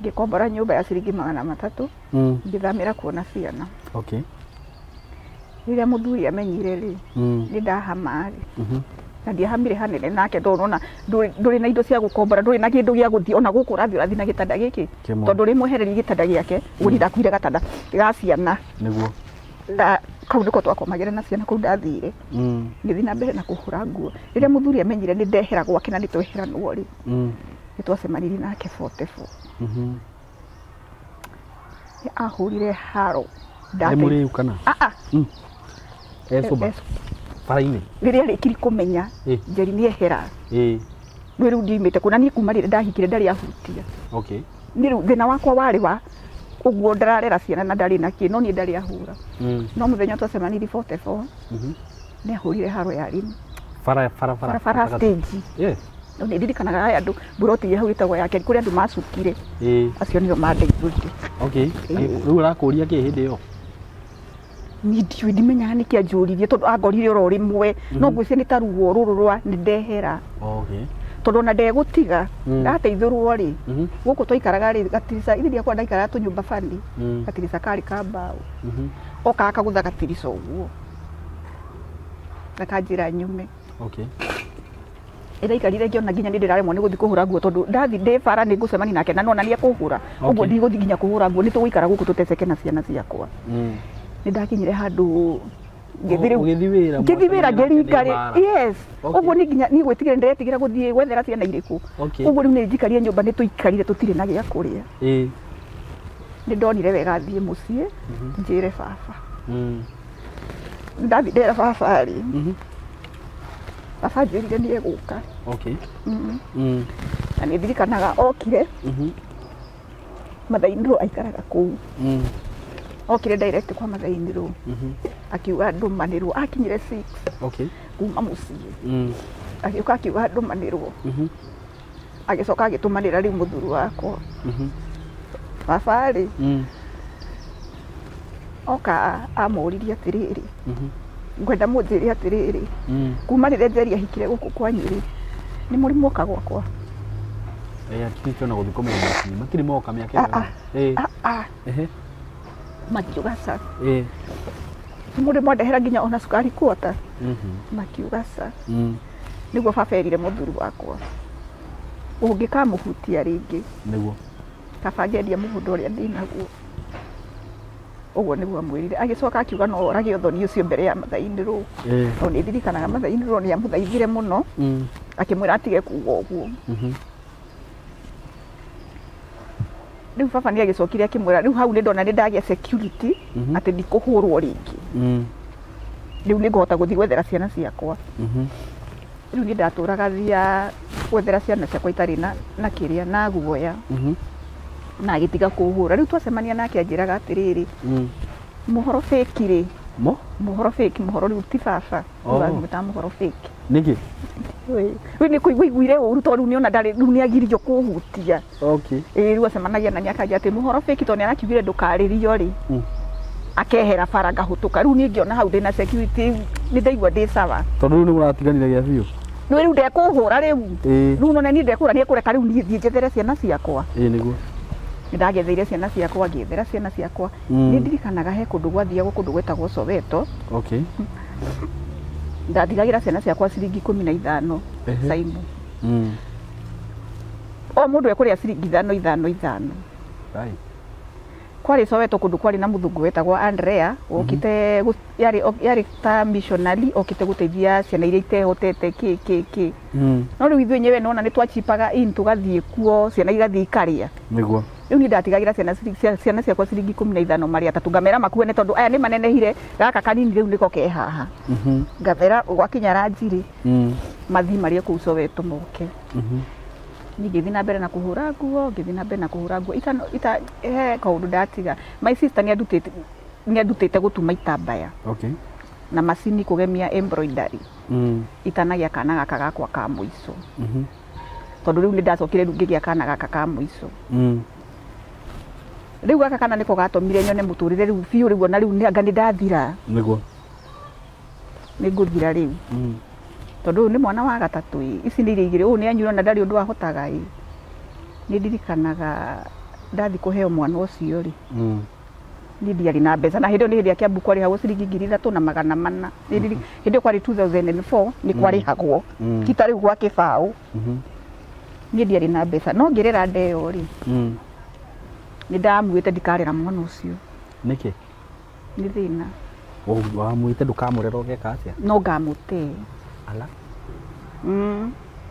Ngĩkombora nyũmba ya ciringi 300 ngĩthamĩra kuona ciana. Okay. Rĩrĩa mũthuri amenyire rĩ nĩ ndahama rĩ na ndiahamire hanene nake tondũ nona ndũrĩ na indo cia gũkombora ndũrĩ na kĩndũ gĩa gũthiĩ ona gũkũ ũrathiĩ ũrathiĩ na gĩtanda gĩkĩ tondũ rĩmwehereria gĩtanda gĩake ũguo niĩ ndakuire gatanda ga ciana. Nĩguo. Kau nĩko twakomagĩra na ciana kũu ndathire. Ngĩthiĩ na mbere na kũhũra nguo. Rĩrĩa mũthuri amenyire nĩ ndehera gwake na nĩ tweheranwo rĩ nĩ twacemanirie nake 44. Nĩ ahũrire haro. Nĩ mũrĩu kana? Ecoba. Bara-inĩ. Rĩrĩa rĩkiri kũmenya Njeri nĩ ehera. Nĩ rĩu ndiumĩte kuona niĩ kuma rĩrĩa ndahikire ndarĩ ahutia. Okay. Nĩ rĩu thĩna wakwa warĩ wa ũguo ndararera ciana na ndarĩ na kĩ no niĩ ndarĩ ahũra. No mũthenya twacemanirie 44 nĩ ahũrire haro ya rimũ. Bara bara bara. Bara stage. No nĩ ndirikanaga aya andũ mburoti hau ĩtagwo yake kũrĩa andũ macukire. Acio nĩo mandeithũrire. Okay. Rĩu ũrakũria kĩ hĩndĩ ĩyo? Niĩ ndiũĩ ndimenyaga nĩkĩ anjũririe tondũ angorire oro rĩmwe no ngwĩciria nĩ ta ruo rũrũ rwa nĩ ndehera. Okay. Tondũ ona ndegũtiga ndateithũrwo rĩ gũkũ twaikaraga rĩ gatirica ithe ndiakwa ndaikaraga tũnyũmba bani gatirica karĩ ka mbaũ okaga akagũtha gatirica ũguo akanjĩra nyume. Okay. Ĩraikarire ngĩona nginya nĩ ndĩraremwo nĩ gũthiĩ kũhũra nguo tondũ ndathi ndĩ bara nĩ ngũcemania nake na nona nĩ ekũhũra ũguo ndigũthiĩ nginya kũhũra nguo nĩ tũgũikara gũkũ tũteceke na ciana ciakwa. Nĩ ndakinyire handũ ngĩthiĩ rĩu Ũgĩthiĩ wĩra ngĩthiĩ wĩra ngĩringa rĩ yes ũguo nĩ nginya niĩ gwĩtigĩra ndĩretigĩra gũthiĩ gwethera ciana irĩkũ ũguo rĩu nĩ njikarire nyũmba nĩ tũikarire tũtirĩ na gĩa kũrĩa. Nĩ ndonire wega thiĩ mũciĩ njĩre baba. Ndathiĩ ndera baba rĩ baba anjĩrire nĩ egũka. Okay. Na nĩ ndirikanaga okire Mathai-inĩ aikaraga kũu. Okire direct kwa Mathai-inĩ akiuga ndũmanĩrwo akinyire 6. Okay. Kuma mũciĩ. Agĩũka akiuga ndũmanĩrwo. Agĩcoka agĩtũmanĩra rĩu mũthuri wakwa. Baba rĩ oka amũririe atĩrĩrĩ ngwenda mũnjĩre atĩrĩrĩ kuma rĩrĩa Njeri ahikire gũkũ kwanyu rĩ nĩ mũrĩ mwoka gwakwa? At least ona gũthiĩ kũmenya mũciĩ matirĩ moka mĩaka ĩyo. Makiuga ca. Nĩ mũrĩ mwandehera nginya ona cukari kuota? Makiuga ca. Nĩguo baba erire mũthuri wakwa ũngĩkamũhutia rĩngĩ nĩguo kaba ngendia mũgũnda ũrĩa ndĩnaguo. Ũguo nĩguo amwĩrire. Agĩcoka akiuga no orage ũthoni ũcio mbere ya Mathai-inĩ rũ. Tondũ nĩ ndirikanaga Mathai-inĩ rũ nĩ amũthaithire mũno akĩmwĩra atige kuuga ũguo. Rĩu baba nĩ agĩcokire akĩmwĩra rĩu hau nĩ ndona nĩ ndagĩa security atĩ ndikũhũrwo rĩngĩ. Rĩu nĩ ngũhota gũthiĩ gwethera ciana ciakwa. Rĩu nĩ ndatũraga thia gwethera ciana ciakwa itarĩ na kĩrĩa na guoya. Na agĩtiga kũhũra. Rĩu twacemania nake anjĩraga atĩrĩrĩ, mũhoro fake rĩ. Mũhoro fake, mũhoro rĩu ti baba. Ũramwĩta mũhoro fake. Nĩkĩ? Rĩu nĩ kũigua iguire ũru tondũ rĩu nĩona ndarĩ rĩu nĩagirio kũhutia. Okay. Ĩĩ rĩu acemanagia na niĩ akanjĩra atĩ mũhoro fake tondũ nĩarakiugire ndũkarĩrio rĩ. Akehera bara ngahũtũka. Rĩu niĩ ngĩona hau ndĩna security nĩ ndaigua ndĩ sawa. Tondũ rĩu nĩ mũratiganire gĩa biũ. Nĩ rĩu ndekũhũra rĩu. Rĩu none niĩ ndekũhũra nĩ ekũreka rĩu niĩ thiĩ njethere ciana ciakwa. Ĩĩ nĩguo. Nĩ ndagetheire ciana ciakwa, ngĩethera ciana ciakwa. Nĩ ndirikanaga he kũndũ gwathiagwo kũndũ gwetagwo Soweto. Okay. Ndatigagĩra ciana ciakwa ciringi 15 Saimu. O mũndũ ekũrĩa ciringi 5 5 5. Right. Kwarĩ Soweto kũndũ kwarĩ na mũthũngũ wetagwo Andrea, okĩte yarĩ ta missionary okĩte gũteithia ciana iria itehotete kĩ kĩ kĩ. No rĩu ithuĩ enyewe nĩwona nĩ twachipaga in tũgathiĩ kuo ciana igathiĩ ikarĩa. Nĩguo. Rĩu niĩ ndatigagĩra ciana ciakwa ciringi 15 marĩ atatũ ngamera makue nĩ tondũ aya nĩ manenehire gaka kanini rĩu nĩko ke haha. Ngamera gwakinya ranji rĩ mathiĩ marĩe kũu Soweto moke. Niĩ ngĩthiĩ na mbere na kũhũra nguo, ngĩthiĩ na mbere na kũhũra nguo. Ita he kaũndũ ndatiga. My sister nĩ andutĩte gũtuma itambaya. Okay. Na macini kũgemia embroidery. Itanagĩa kana gaka gakwa ka mũico. Tondũ rĩu nĩ ndacokire rĩu ngĩgĩa kana gaka ka mũico. Rĩu gaka kana nĩko gatũmire nyone mũtũrĩre rĩu biũ rĩu ona rĩu anga nĩ ndathira. Nĩguo. Nĩ ngũthira rĩu. Tondũ ũyũ nĩ mwana wa gatatũ ĩ. Ici nĩ iria igĩrĩ, ũyũ nĩ anyuire ona ndarĩ ũndũ ahotaga ĩ. Nĩ ndirikanaga ndathiĩ kũheo mwana ũcio rĩ. Niĩ ndiarĩ na mbeca na hĩndĩ ĩyo nĩ hĩndĩ ya Kiambu kwarĩhagwo ciringi 3400. Hĩndĩ ĩyo kwarĩ 2004 nĩ kwarĩhagwo. Ti ta rĩu gwa kĩbaũ. Niĩ ndiarĩ na mbeca no ngĩrera nda ĩyo rĩ. Nĩ ndamuĩte ndikarera mwana ũcio. Nĩkĩ? Nĩ thĩna. Wamwĩte ndũkamũrera ũgeka atĩa? No ngamũte. Ala.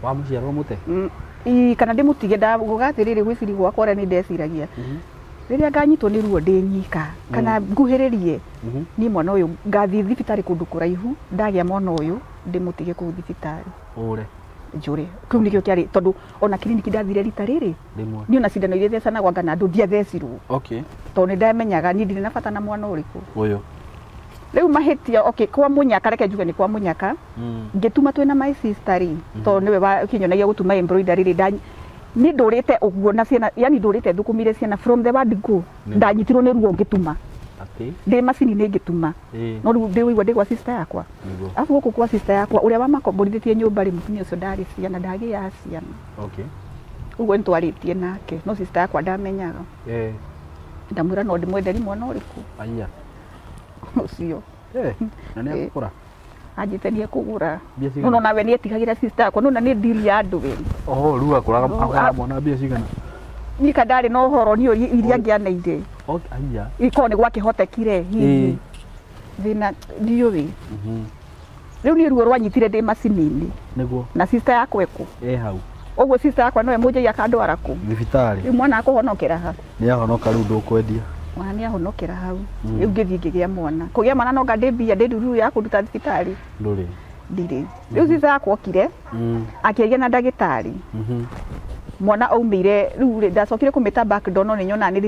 Wamũciara ũmũte? Kana ndĩmũtige ndaguga atĩrĩrĩ gwĩciria gwakwa ũrĩa nĩ ndeciragia. Rĩrĩa nganyitwo nĩ ruo ndĩ nyika kana nguhĩrĩrie niĩ mwana ũyũ ngathiĩ thibitarĩ kũndũ kũraihu ndagĩa mwana ũyũ ndĩmũtige kũu thibitarĩ. Ũre. Njũre. Kĩu nĩkĩo kĩarĩ tondũ ona kiriniki ndathire rita rĩrĩ. Rĩmwe. Niĩ ona cindano iria thecanagwo anga na andũ ndiathecirwo. Okay. Tondũ nĩ ndamenyaga niĩ ndirĩ na bata na mwana ũrĩkũ. Ũyũ. Rĩu mahĩtia okay kwa mũnyaka reke njuge nĩ kwa mũnyaka. Ngĩtuma twĩna my sister rĩ tondũ nĩwe wakĩnyonagia gũtuma embroidery rĩ niĩ ndũrĩte ũguo na ciana yani ndũrĩte thũkũmire ciana from the word go. Ndanyitirwo nĩ ruo ngĩtuma. Atĩ? Ndĩ macini-inĩ ngĩtuma. No rĩu ndĩũigua ndĩ gwa sister yakwa. Arabu gũkũ kwa sister yakwa ũrĩa wamakomborithĩtie nyũmba rĩ mũtumia ũcio ndarĩ ciana ndagĩaga ciana. Okay. Ũguo nĩtwarĩtie nake no sister yakwa ndamenyaga. Ndamwĩra no ndĩmwenderi mwana ũrĩkũ. Aya. Ũcio. Na nĩ akũgũra? Anjĩte nĩ ekũgũra. Mbia cigana? No nawe nĩ etigagĩra sister yakwa no na nĩ deal ya andũ we. Oho rĩu akũraga mwana mbia cigana? Niĩ ka ndarĩ na ũhoro niĩ iria ngĩaneire. Okay, aya. Ikorwo nĩ gwakĩhotekire hihi. Thĩna ndiũĩ. Rĩu niĩ ruo rwanyitire ndĩ macini-inĩ. Nĩguo. Na sister yakwa ĩkũ? Ĩ hau. Ũguo sister yakwa nowe mũnjei akandwara kũ? Thibitarĩ. Rĩu mwana akũhonokera ha? Nĩ ahonoka rĩu ndũkwendia. Mwana nĩ ahonokera hau. Rĩu ngĩthiĩ ngĩgĩa mwana. Kũgĩa mwana no nga ndĩ mbia ndĩ ndururu ya kũnduta thibitarĩ. Ndũrĩ. Ndirĩ. Rĩu sister yakwa okire akĩaria na ndagĩtarĩ. Mwana aumĩire rĩu rĩ ndacokire kũmĩta back door no nĩ nyonaga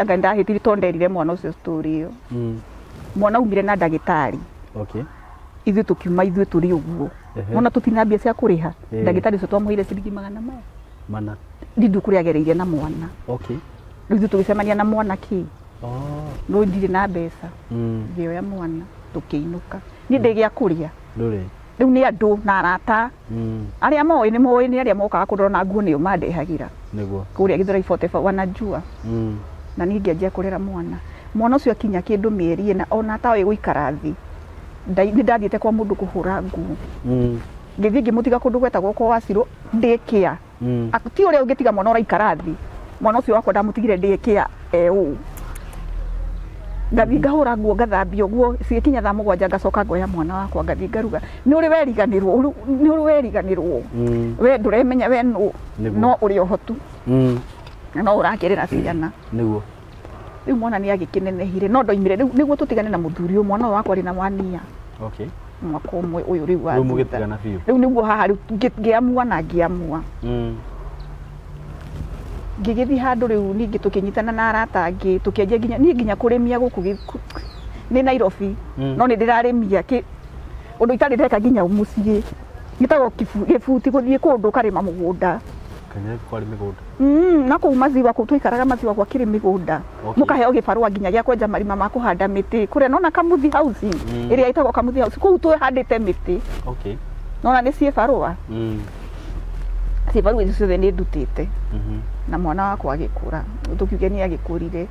anga ndahĩtirie tondũ nderire mwana ũcio story ĩyo. Mwana aumire na ndagĩtarĩ. Okay. Ithuĩ tũkiuma ithuĩ tũrĩ ũguo. Mwana tũtirĩ na mbia cia kũrĩha. Ndagĩtarĩ ũcio twamũheire ciringi 400. Mana. Ndindu kũrĩa agereire na mwana. Okay. Rĩu ithuĩ tũgĩcemania na mwana kĩ? No ndirĩ na mbeca. Ngĩoya mwana tũkĩinũka. Niĩ ndĩ gĩa kũrĩa. Ndũrĩ. Rĩu nĩ andũ na arata. Arĩa moĩ nĩ moĩ nĩ arĩa mokaga kũndora na nguo nĩo mandehagĩra. Nĩguo. Kũrĩa Githurai 44 wanajua. Na niĩ ngĩanjia kũrera mwana. Mwana ũcio akinya kĩndũ mĩeri ĩna ona atoĩ gũikara thĩ. Nĩ ndathiĩte kwa mũndũ kũhũra nguo. Ngĩthiĩ ngĩmũtiga kũndũ gwetagwo kwa Wacirũ ndĩkĩa. Ti ũrĩa ũngĩtiga mwana ũraikara thĩ. Mwana ũcio wakwa ndamũtigire ndĩkĩa ũũ. Ngathiĩ ngahũra nguo ngathambia ũguo cigĩkinya thaa 7 ngacoka ngoya mwana wakwa ngathiĩ ngaruga. Nĩ ũrĩ weriganĩrwo, nĩ ũrĩ weriganĩrwo. We ndũremenya we nũ no ũrĩ oho tu. No ũrakĩrera ciana. Nĩguo. Rĩu mwana nĩ agĩkĩnenehire no ndoimire rĩu nĩguo tũtigane na mũthuri ũyũ mwana ũyũ wakwa arĩ na wania. Okay. Mwaka ũmwe ũyũ rĩu wa Rĩu thutha. mũgĩtigana biũ. Rĩu nĩguo haha rĩu ngĩamua na ngĩamua. Ngĩgĩthiĩ handũ rĩu ningĩ tũkĩnyitana na arata angĩ tũkĩanjia nginya niĩ nginya kũrĩmia gũkũ nĩ Nairobi. No nĩ ndĩrarĩmia ũndũ itarĩ ndeka nginya mũciĩ. Gĩtagwo gĩbuti gũthiĩ kũndũ ũkarĩma mũgũnda. Kenya kwarĩ mĩgũnda. Na kũu maziwa kũu twaikaraga maziwa gwakĩrĩ mĩgũnda. Mũkaheo gĩbarũa nginya gĩa kwenja marima ma kũhanda mĩtĩ. Kũrĩa nona Kamuthi Housing ĩrĩa ĩtagwo Kamuthi House kũu twĩhandĩte mĩtĩ. Nona nĩ ciĩbarũa. Ciĩbarũa icio ciothe nĩ ndutĩte. Na mwana wakwa agĩkũra. Tũkiuge nĩ agĩkũrire.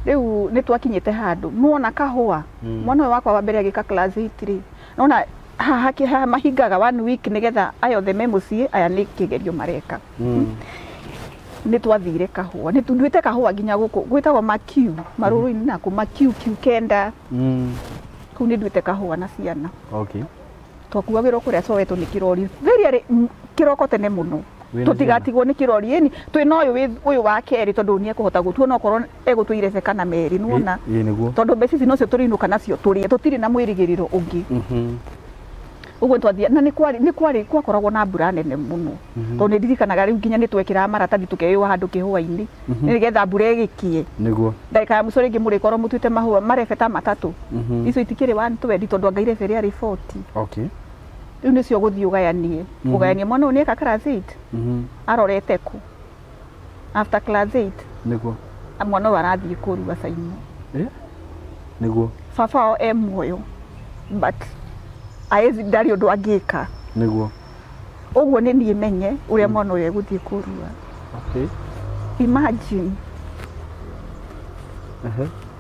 Rĩu nĩ twakinyĩte handũ nĩwona kahũa. Mwana ũyũ wakwa wa mbere agĩka class 8 rĩ. Nona haha mahingaga 1 week nĩgetha aya othe me mũciĩ aya nĩ kĩgerio mareka. Nĩ twathire kahũa. Nĩ nduĩte kahũa nginya gũkũ gwĩtagwo Makiu marũrũ-inĩ naku Makiu kiu kenda. Kũu nĩ nduĩte kahũa na ciana. Twakuagĩrwo kũrĩa Soweto nĩ kĩrori. Very early, kĩroko tene mũno. Tũtigatigwo nĩ kĩrori ĩni twĩna ũyũ wa kerĩ tondũ nĩ ekũhota gũtua no korwo egũtua irebe kana merĩ nĩwona. Tondũ mbeca ici nocio tũrĩinũka nacio tũrĩe tũtirĩ na mwĩrĩgĩrĩro ũngĩ. Ũguo twathiĩ na nĩ kwarĩ gwakoragwo na mbura nene mũno. Tondũ nĩ ndirikanaga rĩu nginya nĩ twekĩraga maratathi tũkeyũa handũ kĩhũa-inĩ. Nĩgetha mbura ĩgĩkie. Ndagĩka ya mũico rĩngĩ mũrĩkorwo mũtuĩte mahũa marebe ta matatũ. Icio itikĩrĩ 120 tondũ anga irebe rĩarĩ 40. Rĩu nĩcio gũthiĩ ũgayanie. Ũgayanie mwana ũyũ nĩeka class 8. Arorete kũ? After class 8. Nĩguo. Mwana ũyũ arathiĩ kũrua Saimo. Nĩguo. Baba wao e muoyo. But aezi ndarĩ ũndũ angĩka. Nĩguo. Ũguo nĩ niĩ menye ũrĩa mwana ũyũ egũthiĩ kũrua. Imagine.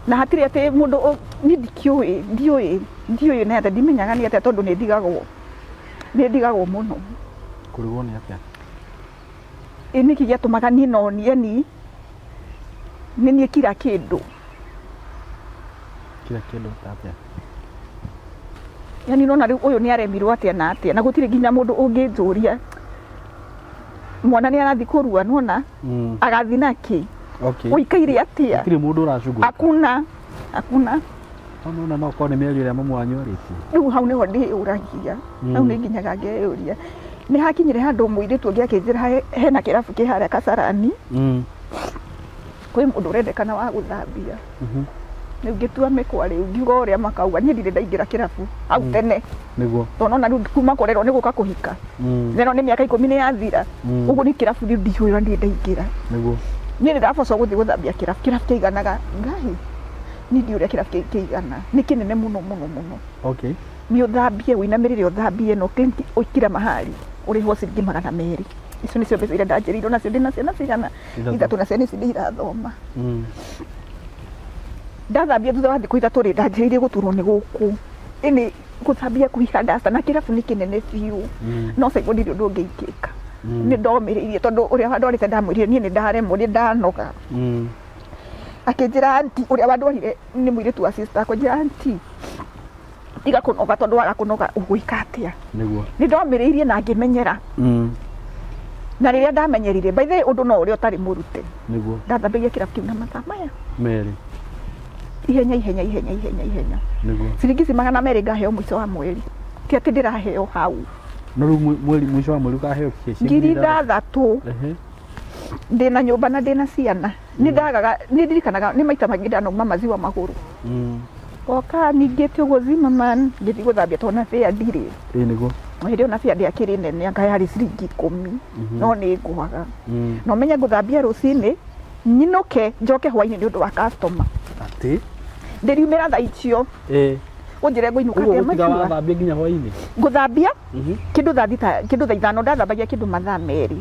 Na hatirĩ atĩ mũndũ niĩ ndikĩũĩ, ndiũĩ nĩ atĩa, ndimenyaga nĩ atĩa tondũ nĩ ndigagwo. Nĩ ndigagwo mũno. Kũrigwo nĩ atĩa? Ĩ nĩkĩ gĩatũmaga niĩ no yani nĩ niĩ kira kĩndũ. Kira kĩndũ ta atĩa? Yani nona rĩu ũyũ nĩ aremirwo atĩa na atĩa na gũtirĩ nginya mũndũ ũngĩnjũria. Mwana nĩ arathiĩ kũrua nĩwona? Agathiĩ nakĩ? Ũikaire atĩa? Gũtirĩ mũndũ ũracugũrĩka. Hakuna. No no korwo nĩ mĩario ĩrĩa mamu wanyu arĩtie. Rĩu hau nĩho ndĩyũragia. Hau nĩ nginyaga ngeyũria. Nĩ hakinyire handũ mũirĩtu ũngĩ akĩnjĩra hena kĩrabu kĩ harĩa Kasarani. Kwĩ mũndũ ũrendekana wa gũthambia. Rĩu ngĩtua mĩkwa rĩu ngiuga ũrĩa makauga niĩ ndirĩ ndaingĩra kĩrabu hau tene. Nĩguo. Tondũ nona rĩu kuma kũrerwo nĩ gũka kũhika. Neno nĩ mĩaka 10 nĩ yathira. Ũguo nĩ kĩrabu rĩu ndiũĩ ũrĩa ndirĩ ndaingĩra. Nĩguo. Niĩ nĩ ndabocwo gũthiĩ gũthambia kĩrabu. Kĩrabu kĩiganaga Ngai. Niĩ ndiũĩ ũrĩa kĩrabu kĩigana. Nĩ kĩnene mũno mũno mũno. Nĩ ũthambie ũinamĩrĩre ũthambie no clean ũkira mahali ũrĩhwo ciringi 200. Icio nĩcio mbeca iria ndanjĩrĩirwo nacio ndĩna ciana cigana? Ithatũ na ciana ici nĩ irathoma. Ndathambia thutha wa thikũ ithatũ rĩ ndanjĩrĩirie gũturwo nĩ gũkũ. Ĩnĩ gũthambia kũhiha ndasta na kĩrabu nĩ kĩnene biũ. No Saimo ndirĩ ũndũ ũngĩingĩka. Nĩ ndomĩrĩirie tondũ ũrĩa wandwarĩte ndamwĩrire niĩ nĩ ndaremwo nĩ ndanoga. Akĩnjĩra aunty ũrĩa wandwarire nĩ mũirĩtu wa sister akĩnjĩra aunty tiga kũnoga tondũ waga kũnoga ũgwĩka atĩa. Nĩguo. Nĩ ndomĩrĩirie na ngĩmenyera. Na rĩrĩa ndamenyerire by the way ũndũ no ũrĩa ũtarĩ mũrute. Nĩguo. Ndathambagia kĩrabu kĩu na mathaa maya. Merĩ. Ihenya ihenya ihenya ihenya ihenya. Nĩguo. Ciringi ici 200 ngaheo mũico wa mweri. Ti atĩ ndĩraheo hau. No rĩu mweri mũico wa mweri ũkaheo kĩ? 6,000. Ndĩna nyũmba na ndĩna ciana. Nĩ ndagaga nĩ ndirikanaga nĩ maita maingĩ ndanauma maziwa magũrũ. Oka ningĩte ũguo Zimmerman ngĩthiĩ gũthambia tondũ na fare ndirĩ. Nĩguo. Hĩndĩ ĩyo na fare ndĩakĩrĩ nene anga yarĩ ciringi 10. No nĩ ngwaga. Na ũmenye ngũthambia rũcinĩ nyinũke njoke hwainĩ nĩ ũndũ wa customer. Atĩ? Ndĩriumĩra thaa icio. Ũnjĩre ngũinũka Ũguo atĩa gũtiga maziwa? wathambia nginya hwainĩ? Ngũthambia kĩndũ thaa thita, kĩndũ thaa ithano ndathambagia kĩndũ mathaa merĩ.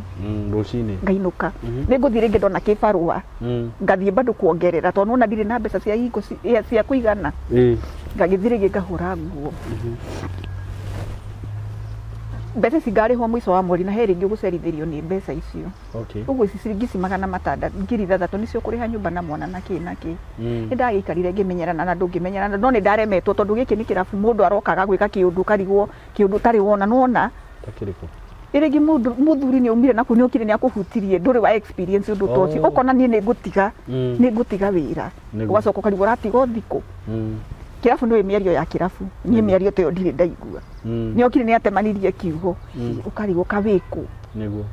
Rũcinĩ. Ngainũka. Nĩ ngũthiĩ rĩngĩ ndona kĩbarũa. Ngathiĩ bado kuongerera tondũ nĩwona ndirĩ na mbeca cia hingo cia kũigana. Ngagĩthiĩ rĩngĩ ngahũra nguo. Mbeca ici ngarĩhwo mũico wa mweri na he rĩngĩ ũgũcerithĩrio nĩ mbeca icio. Ũguo ici ciringi ici 600, 6,000 nĩcio kũrĩha nyũmba na mwana na kĩ na kĩ. Nĩ ndagĩikarire ngĩmenyerana na ndũngĩmenyerana no nĩ ndaremetwo tondũ gĩkĩ nĩ kĩrabu mũndũ arokaga gwĩka kĩũndũ ũkarigwo kĩũndũ ũtarĩ wona nĩwona. Ta kĩrĩkũ? Rĩngĩ mũndũ mũthuri nĩ aumire na kũu nĩ okire nĩ akũhutirie ndũrĩ wa experience ũndũ ta ũcio. Ũkona niĩ nĩ ngũtiga, nĩ ngũtiga wĩra. Ũgacoka ũkarigwo ũratiga o thikũ. Kĩrabu nĩũĩ mĩario ya kĩrabu. Niĩ mĩario ta ĩyo ndirĩ ndaigua. Nĩ okire nĩ atemanirie kiugo. Ũkarigwo kawĩkũ. Nĩguo.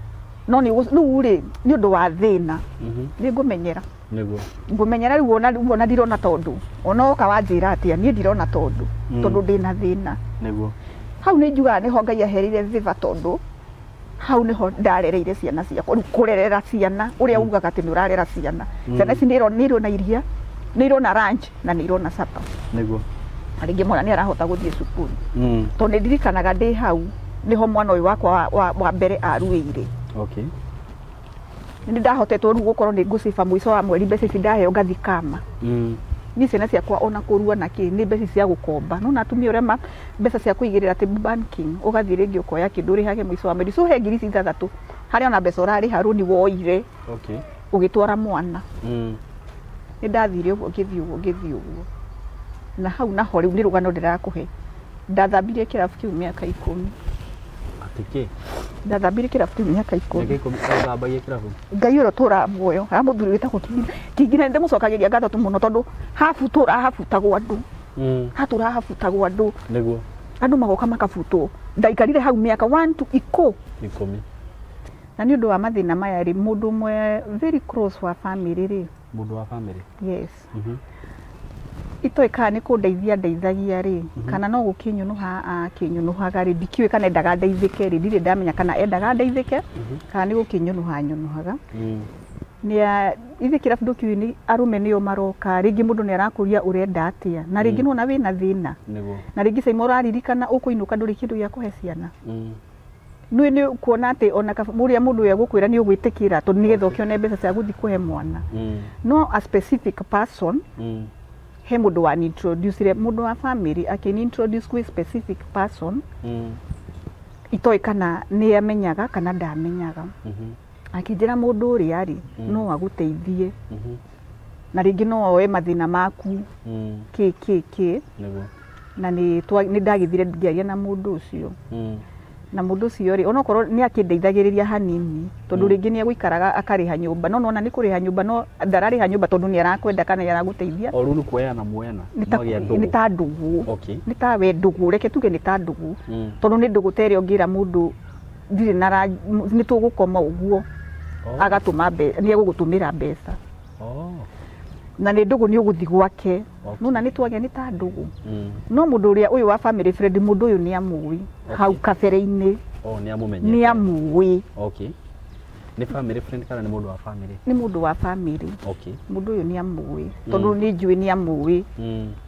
No nĩ rĩu rĩ nĩ ũndũ wa thĩna nĩ ngũmenyera. Nĩguo. Ngũmenyera rĩu ona ndirona tondũ ona oka wanjĩra atĩa niĩ ndirona tondũ tondũ ndĩna thĩna. Nĩguo. Hau nĩ njugaga nĩho Ngai ahereire favor tondũ hau nĩho ndarereire ciana ciakwa. Rĩu kũrerera ciana ũrĩa ugaga atĩ nĩ ũrarera ciana, ciana ici nĩ irona iria, nĩ irona lunch na nĩ irona supper. Nĩguo. Na rĩngĩ mwana nĩ arahota gũthiĩ cukuru. Tondũ nĩ ndirikanaga ndĩ hau nĩho mwana ũyũ wakwa wa mbere aruĩire. Okay. Nĩ ndahotetwo rĩu gũkorwo nĩ ngũciba mũico wa mweri mbeca ici ndaheo ngathi kama. Niĩ ciana ciakwa ona kũrua na kĩ nĩ mbeca cia gũkomba. No na atumia ũrĩa mbeca cia kũigĩrĩra atĩ banking ũgathiĩ rĩngĩ ũkoya kĩndũ ũrĩhage mũico wa mweri. So he ngiri ici ithathatũ harĩa ona mbeca ũrarĩha rũni woire. Okay. Ũgĩtwara mwana. Nĩ ndathire ũguo ngĩthiĩ ũguo ngĩthiĩ ũguo. Na hau naho rĩu nĩ rũgano ndĩrakũhe. Ndathambirie kĩrabu kĩu mĩaka 10. Atĩ kĩ? Ndathambirie kĩrabu kĩu mĩaka 10. Mĩaka 10 ũthambagia kĩrabu? Ngai ũrĩa ũtũraga muoyo, harĩa mũthuri wĩtagwo Kingina nĩ ndĩmũcokagĩria ngatho tu mũno tondũ habutũra habutagwo andũ. Hatũra habutagwo andũ. Nĩguo. Andũ magoka makabutwo. Ndaikarire hau mĩaka 1 2 10. 10. Na nĩ ũndũ wa mathĩna maya rĩ, mũndũ ũmwe very close wa family rĩ. Mũndũ wa family? Yes. Itoĩ kana nĩ kũndeithia ndeithagia rĩ, kana no gũkĩnyũnũha akĩnyũnũhaga rĩ, ndikĩũĩ kana endaga ndeithĩke rĩ, ndirĩ ndamenya kana endaga ndeithĩke, kana nĩ gũkĩnyũnũha anyũnũhaga. Ithuĩ kĩrabu ndũkĩũĩ nĩ arũme nĩo maroka, rĩngĩ mũndũ nĩ arakũria ũrenda atĩa, na rĩngĩ nĩwona wĩna thĩna. Nĩguo. Na rĩngĩ caima ũraririkana ũkũinũka ndũrĩ kĩndũ gĩa kũhe ciana. Nĩ nĩ kuona atĩ ona ũrĩa mũndũ ũyũ egũkwĩra nĩ ũgwĩtĩkĩra tondũ nĩgetha ũkĩone mbeca cia gũthiĩ kũhe mwana. No a specific person, he mũndũ wa introduce mũndũ wa family akĩni introduce kwĩ specific person, itoĩ kana nĩ amenyaga kana ndamenyaga. Akĩnjĩra mũndũ ũrĩa rĩ, no agũteithie. Na rĩngĩ no oe mathĩna maku, kĩ kĩ kĩ. Nĩguo. Na nĩ ndagĩthire ngĩaria na mũndũ ũcio. Na mũndũ ũcio rĩ, onokorwo nĩ akĩndeithagĩrĩria hanini, tondũ rĩngĩ nĩ egũikaraga akarĩha nyũmba, no nona nĩ kũrĩha nyũmba, no ndararĩha nyũmba tondũ nĩ arakwenda kana nĩ aragũteithia. O rĩu nĩ kuoyana muoyana, mwagĩa ndũgũ. Nĩ ta ndũgũ. Okay. Nĩ ta we ndũgũ, reke tuge nĩ ta ndũgũ. Tondũ nĩ ndũgũ ta ĩrĩa ũngĩra mũndũ ndirĩ na nĩ tũgũkoma ũguo. Agatũma nĩ egũgũtũmĩra mbeca. Na nĩ ndũgũ nĩ ũgũthiĩ gwake. Nona nĩ twagĩa nĩ ta ndũgũ. No mũndũ ũrĩa ũyũ wa family friend, mũndũ ũyũ nĩ amũĩ. Hau kabere-inĩ. Nĩ amũmenyete. Nĩ amũĩ. Okay. Nĩ family friend kana nĩ mũndũ wa family? Nĩ mũndũ wa family. Okay. Mũndũ ũyũ nĩ amũĩ. Tondũ nĩ njũĩ nĩ amũĩ.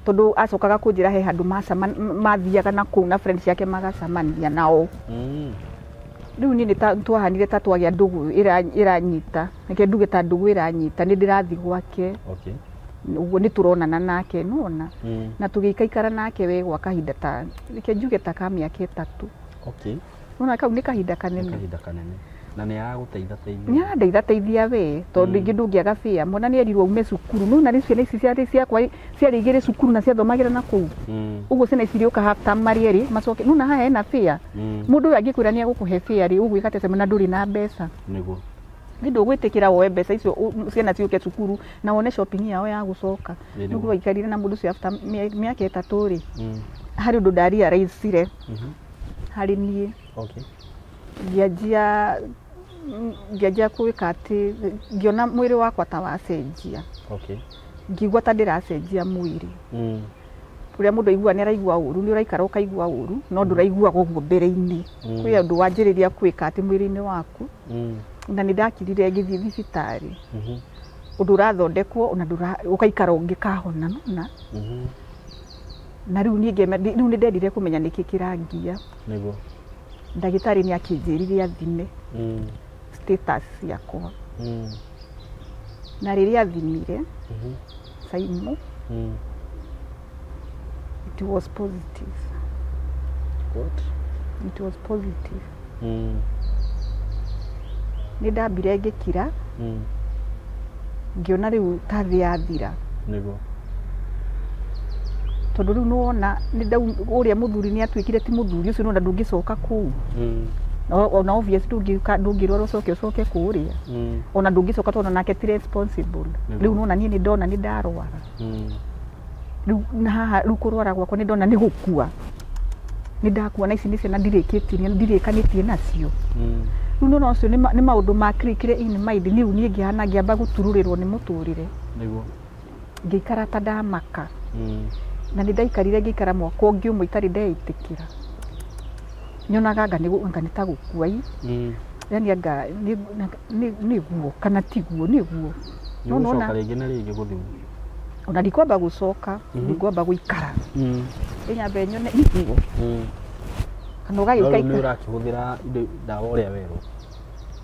Tondũ acokaga kũnjĩra he handũ mathiaga na kũu na friend ciake magacemania nao. Rĩu niĩ nĩ twahanire ta twagĩa ndũgũ ĩranyita. Reke nduge ta ndũgũ ĩranyita, nĩ ndĩrathiĩ gwake. Okay. Ũguo nĩ tũronana nake, nĩwona? Na tũgĩikaikara nake we gwa kahinda ta, reke njuge ta ka mĩaka 3. Okay. Nĩwona kau nĩ kahinda kanene. Nĩ kahinda kanene. Na nĩ aragũteitha teithia. Nĩ arandeitha teithia we, tondũ rĩngĩ ndũngĩaga bĩa. Mwana nĩ erirwo aume cukuru. Nĩwona rĩu ciana ici ciarĩ ciakwa ciarĩ igĩrĩ cukuru na ciathomagĩra na kũu. Ũguo ciana ici irĩũka half term marĩ erĩ, macoke. Nĩwona haha hena bĩa. Mũndũ ũyũ angĩkwĩra nĩ egũkũhe bĩa rĩ, ũgwĩka atĩa na ndũrĩ na mbeca? Nĩguo. Nĩ ndũgwĩtĩkĩra woe mbeca icio ciana ciũke cukuru na wone shopping yao ya gũcoka. Nĩguo. Nĩguo waikarire na mũndũ ũcio after mĩaka 3 rĩ, harĩ ũndũ ndarealize-ire harĩ niĩ. Okay. Ngĩanjia gwĩka atĩ ngĩona mwĩrĩ wakwa ta wacenjia. Okay. Ngĩigua ta ndĩracenjia mwĩrĩ. Ũrĩa mũndũ aiguaga nĩ araigua ũru, nĩ ũraikara ũkaigua ũru, no ndũraiguaga ũguo mbere-inĩ. Kwĩ ũndũ wanjĩrĩria gwĩka atĩ mwĩrĩ-inĩ waku. Na nĩ ndakirire ngĩthiĩ thibitarĩ. Ũndũ ũrathondekwo ona ũgaikara ũngĩkahona, nĩwona? Na rĩu niĩ rĩu nĩ ndendire kũmenya nĩkĩ kĩrangia. Nĩguo. Ndagĩtarĩ nĩ akĩnjĩrire athime status ciakwa. Na rĩrĩa athimire, Saimo, it was positive. What? It was positive. Nĩ ndambire ngĩkira, ngĩona rĩu ta thĩ yathira. Nĩguo. Tondũ rĩu nĩwona, ũrĩa mũthuri nĩ atuĩkire ti mũthuri ũcio, nĩwona ndũngĩcoka kũu. Ona obvious ndũngĩrwara ũcoke kũrĩa. Ona ndũngĩcoka tondũ nake ti responsible. Rĩu nĩwona niĩ nĩ ndona nĩ ndarwara. Rĩu na haha rĩu kũrwara gwakwa nĩ ndona nĩ gũkua. Nĩ ndakua na ici nĩ ciana ndirĩkanĩtie nacio. Rĩu nona ũcio nĩ maũndũ ma clickire in mind rĩu niĩ ngĩhana ngĩamba gũtururĩrwo nĩ mũtũrĩre. Nĩguo. Ngĩikara ta ndamaka. Na nĩ ndaikarire ngĩikara mwaka ũngĩ ũmwe itarĩ ndeĩtĩkĩra. Nyonaga anga nĩ ta gũkua i. Yani anga nĩguo kana tiguo nĩguo. No nona rĩngĩ na rĩngĩ gũthimwo. Ona ndikwamba gũcoka, ndikwamba gũikara. Nyambe nyone nĩguo. Kana ũgagĩũka ikara. Nĩ ũrakĩhũthĩra indo ndawa ũrĩa werwo.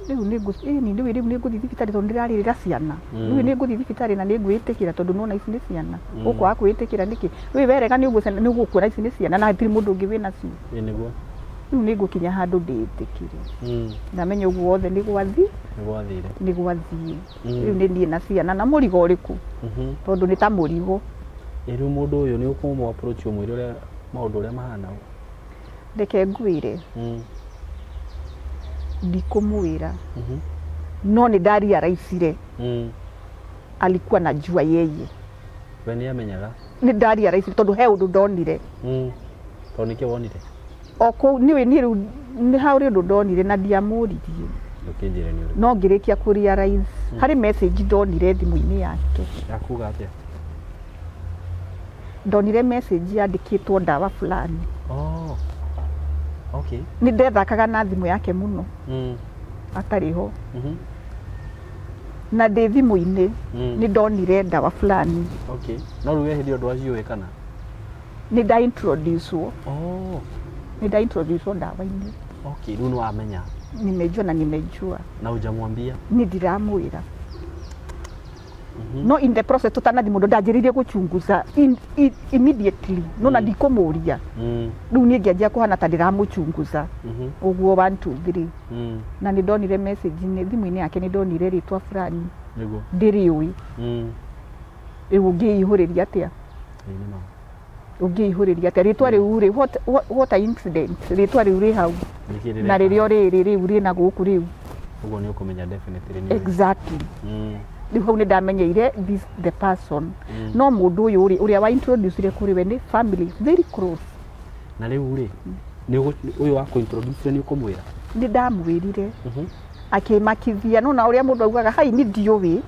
Rĩu nĩngũthiĩ thibitarĩ tondũ ndĩrarĩrĩra ciana. Rĩu nĩngũthiĩ thibitarĩ na nĩngwĩtĩkĩra tondũ nona ici nĩ ciana. Ũkwaga kwĩtĩkĩra nĩkĩ? Rĩu werega nĩ ũgũkuona ici nĩ ciana na hatirĩ mũndũ ũngĩ wĩnacio. Ĩĩ nĩguo. Rĩu nĩngũkinya handũ ndĩĩtĩkĩre. Ndamenya ũguo wothe nĩ gwathiĩ. Nĩ gwathiĩ. Rĩu nĩ niĩ na ciana na mũrigo ũrĩkũ? Tondũ nĩ ta mũrigo. Rĩu mũndũ ũyũ nĩ ũkũmũ approach ũmwĩre ũrĩa maũndũ ũrĩa mahana? Reke ngwĩre. Ndikũmwĩra. No nĩ ndarealize. Alikuwa najua yeye. We nĩ amenyaga? Nĩ ndarealize tondũ he ũndũ ndonire. Tondũ nĩkĩ wonire? O kũu nĩ rĩu nĩ harĩ ũndũ ndonire na ndiamũririe. Ndũkĩnjĩre nĩ ũrĩkũ. No ngĩrĩkia kũrealize harĩ message ndonire thimũ-inĩ yake. Yakuga atĩa? Ndonire message yandĩkĩtwo ndawa fulani. Oh. Okay. Nĩ ndethakaga na thimũ yake mũno. Atarĩ ho. Na ndĩ thimũ-inĩ nĩ ndonire ndawa fulani. Okay. No rĩu we hĩndĩ ĩyo ndwaciũĩ kana? Nĩ nda introduce wo. Oh. Nĩ nda introduce ndawa-inĩ. Okay, rĩu nĩ wamenya. Nimejua na nimejua. Na hujamwambia? Nĩ ndiramwĩra. No in the process tutanathi mũndũ ndanjĩrĩirie gũchunguza immediately. No na ndikũmũria. Rĩu niĩ ngĩanjia kũhana ta ndĩramũchunguza. Ũguo 1 2 3. Na nĩ ndonire message thimũ-inĩ yake nĩ ndonire rĩtwa fulani. Nĩguo. Ndĩrĩũĩ. Rĩu ũngĩihũrĩria atĩa? Ũngĩihũrĩria atĩa? Rĩtwa rĩu rĩ what a incident. Rĩtwa rĩu rĩ hau. Na rĩrĩa rĩrĩ rĩu rĩna gũkũ rĩu. Ũguo nĩ ũkũmenya definitely nĩ. Exactly. Rĩu hau nĩ ndamenyeire this the person. No mũndũ ũyũ rĩ ũrĩa wa introduce kũrĩ we nĩ family very close. Na rĩu rĩ ũyũ wa kũ introduce nĩ ũkũmwĩra? Nĩ ndamwĩrire. Akĩmakithia no na ũrĩa mũndũ augaga hai nĩ ndiũĩ.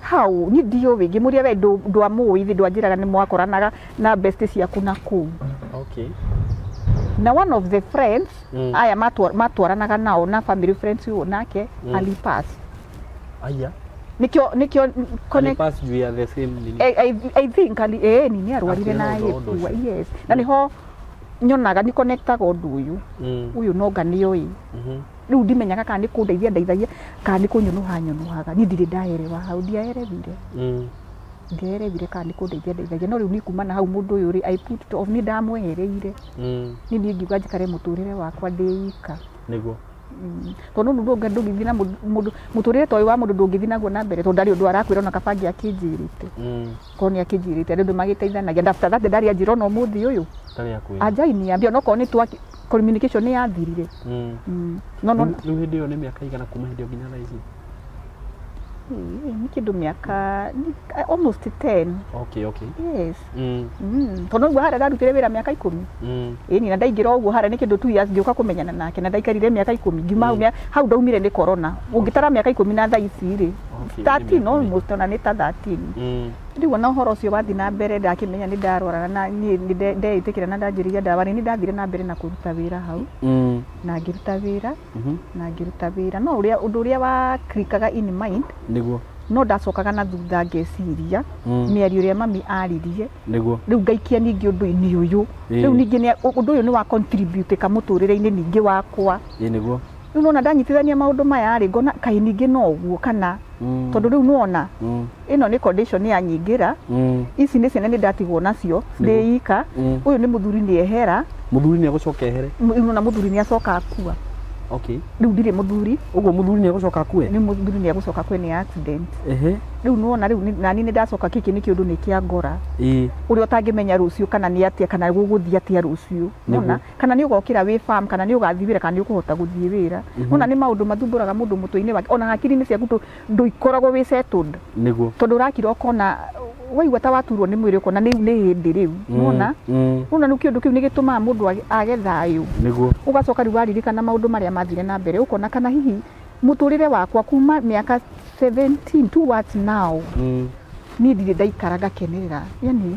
Hau nĩ ndiũĩ ngĩmũria we ndwamũĩ thĩ ndwanjĩraga nĩ mwakoranaga na best ciaku na kũu. Okay. Na one of the friends aya matwaranaga nao na family friends ũyũ nake alipass. Aya. Nikio connect alipass we are the same nini. I think ali nini arwarire na yekua. Yes. Na niho nyonaga ni connectaga ũndũ ũyũ. Ũyũ no nganĩoĩ. Rĩu ndimenyaga kana nĩ kũndeithia ndeithagia kana nĩ kũnyũnũha nyũnũhaga. Niĩ ndirĩ ndaerewa hau ndiaerewire. Ndiaerewire kana nĩ kũndeithia ndeithagia. No rĩu niĩ kuma na hau mũndũ ũyũ rĩ I put it off nĩ ndamwehereire. Niĩ niĩ ngiuga njikare mũtũrĩre wakwa ndĩ ika. Nĩguo. Tondũ nũ ndũngĩthiĩ na mũndũ mũtũrĩre ta ũyũ wa mũndũ ndũngĩthiĩ naguo na mbere tondũ ndarĩ ũndũ arakwĩra ona kaba angĩakĩnjĩrĩte. Korwo nĩ akĩnjĩrĩte andũ magĩteithanagia. And after that ndarĩ anjĩra ona ũmũthĩ ũyũ. Ndarĩ akwĩra. Anjai niambia no korwo nĩ twa communication nĩ yathirire. No no. Rĩu hĩndĩ ĩyo nĩ mĩaka igana kuma hĩndĩ ĩyo nginya thaa ici? Nĩ kĩndũ mĩaka almost 10. Okay, okay. Yes. Tondũ ũguo harĩa ndarutire wĩra mĩaka 10. Ĩni na ndaingĩra ũguo harĩa nĩ kĩndũ 2 years ngĩũka kũmenyana nake na ndaikarire mĩaka 10 ngiuma hau hau ndaumire nĩ corona. Ũngĩtara mĩaka 10 na thaa ici rĩ. 13 almost ona nĩ ta 13. Rĩu ona ũhoro ũcio wathiĩ na mbere ndakĩmenya nĩ ndarwara na niĩ nĩ ndeĩtĩkĩra na ndanjĩrĩria ndawa nĩ ndathire na mbere na kũruta wĩra hau. Na ngĩruta wĩra. Na ngĩruta wĩra. No ũrĩa ũndũ ũrĩa wa clickaga in mind. Nĩguo. No ndacokaga na thutha ngeciria mĩario ĩrĩa mami aririe. Nĩguo. Rĩu ngaikia ningĩ ũndũ-inĩ ũyũ. Rĩu ningĩ ũndũ ũyũ nĩ wa contribute ka mũtũrĩre-inĩ ningĩ wakwa. Ĩĩ nĩguo. Rĩu nona ndanyitithania maũndũ maya rĩ ngona kaĩ ningĩ no ũguo kana tondũ rĩu nĩwona ĩno nĩ condition ya nyingĩra. Ici nĩ ciana nĩ ndatigwo nacio ndĩ ika. Ũyũ nĩ mũthuri nĩ ehera. Mũthuri nĩ egũcoka ehere? Nona mũthuri nĩ acoka akua. Okay. Rĩu ndirĩ mũthuri. Ũguo mũthuri nĩ egũcoka akue? Nĩ mũthuri nĩ egũcoka akue nĩ accident. Ehe. Rĩu nĩwona rĩu nani nĩ ndacoka kĩkĩ nĩ kĩũndũ nĩ kĩa ngora. Ũrĩa ũtangĩmenya rũciũ kana nĩ atĩa kana gũgũthiĩ atĩa rũciũ. Nĩwona kana nĩ ũgokĩra wĩ farm kana nĩ ũgathiĩ wĩra kana nĩ ũkũhota gũthiĩ wĩra. Nĩwona nĩ maũndũ mathumbũraga mũndũ mũtwe-inĩ wake ona hakiri-inĩ ciaku ndũikoragwo wĩ settled. Nĩguo. Tondũ ũrakira ũkona waigua ta waturwo nĩ mwĩrĩ ũkona rĩu nĩ hĩndĩ rĩu. Nĩwona? Nĩwona rĩu kĩũndũ kĩu nĩ gĩtũmaga mũndũ age thayũ. Nĩguo. Ũgacoka rĩu waririkana maũndũ marĩa mathire na mbere ũkona kana hihi mũtũrĩre wakwa kuma mĩaka 17 towards now. Niĩ ndirĩ ndaikara ngakenerera. Yani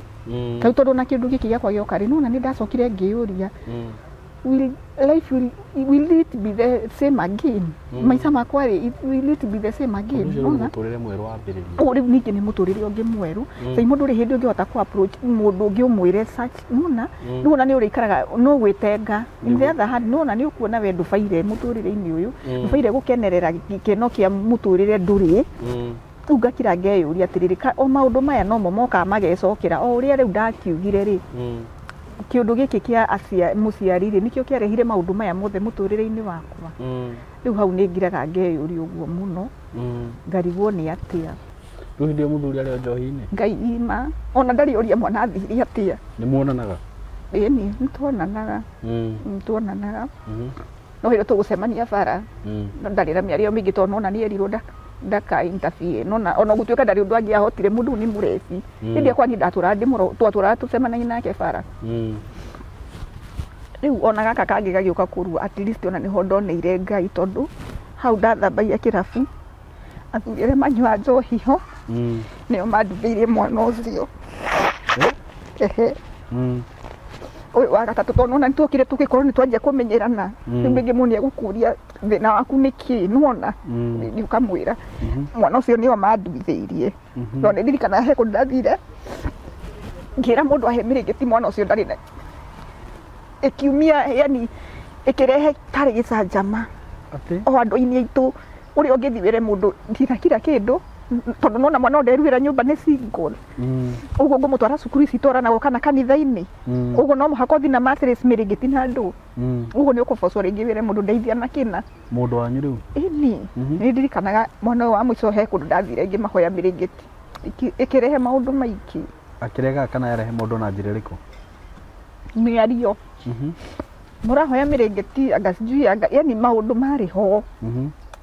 rĩu tondũ na kĩndũ gĩkĩ gĩakwa gĩoka rĩ nĩwona nĩ ndacokire ngĩyũria will life will it be the same again? Maica makwa rĩ will it be the same again? Nĩwona? Mũtũrĩre mwerũ wambĩrĩria. Ũũ rĩu ningĩ nĩ mũtũrĩre ũngĩ mwerũ. Sai mũndũ rĩ hĩndĩ ũngĩhota kũ approach mũndũ ũngĩ ũmwĩre such nĩwona? Nĩwona nĩ ũrĩikaraga no gwĩtenga. In the other hand nĩwona nĩ ũkuona we ndũbaire mũtũrĩre-inĩ ũyũ. Ndũbaire gũkenerera gĩkeno kĩa mũtũrĩre ndũrĩ. Rĩu ngakira ngeyũria atĩrĩrĩ o maũndũ maya nomo mokaga magecokera o ũrĩa rĩu ndakiugire rĩ. Kĩũndũ gĩkĩ kĩa mũciari rĩ nĩkĩo kĩarehire maũndũ maya mothe mũtũrĩre-inĩ wakwa. Rĩu hau nĩ ngiraga ngeyũria ũguo mũno. Ngarigwo nĩ atĩa. Rĩu hĩndĩ ĩyo mũthuri arĩ o njohi-inĩ? Ngai ima ona ndarĩ ũria mwana athire atĩa. Nĩ muonanaga? Ĩni nĩ tuonanaga. Nĩ tuonanaga. No hĩndĩ tũgũcemania bara. No ndarĩ na mĩario mĩingĩ tondũ nona nĩ erirwo ndaka interfere. Nona ona gũtuĩka ndarĩ ũndũ angĩahotire mũndũ nĩ mũrebi. Hĩndĩ yakwa niĩ ndatũraga ndĩmũro twatũraga tũcemanagia nake bara. Rĩu ona gaka kangĩ gagĩũka kũrua at least ona nĩho ndoneire Ngai tondũ hau ndathambagia kĩrabu athuri arĩa manyuaga njohi ho nĩo manduthĩirie mwana ũcio. Ehe. Ũyũ wa gatatũ tondũ nona nĩtuokire tũgĩkorwo nĩtwanjia kũmenyerana. Rĩu rĩngĩ mũndũ nĩegũkũria thĩna waku nĩ kĩ nĩwona? Nĩ ũkamwĩra mwana ũcio nĩo manduithĩirie. No nĩ ndirikanaga he kũndũ ndathire ngĩra mũndũ ahe mĩrĩngĩti mwana ũcio ndarĩ na ĩkiumia yani ĩkĩrehe tarĩ gĩcanjama. O andũ-inĩ aitũ ũrĩa ũngĩthiĩ wĩre mũndũ ndinakira kĩndũ tondũ nona mwana nderuĩra nyũmba nĩ single. Ũguo ngũmũtwara cukuru ici twaranagwo kana kanitha-inĩ. Ũguo no mũhaka ũthiĩ na mattress mĩrĩngĩti na ndũ. Ũguo nĩ ũkũbocwo rĩngĩ wĩre mũndũ ndeithia na kĩna. Mũndũ wanyu rĩu? Ĩni. Nĩ ndirikanaga mwana ũyũ wa mũico he kũndũ ndathire ngĩmahoya mĩrĩngĩti. Ĩkĩrehe maũndũ maingĩ. Akĩregaga kana yarehe maũndũ na njĩra ĩrĩkũ? Mĩario. Mũrahoya mĩrĩngĩti anga sijui anga yani maũndũ marĩ ho.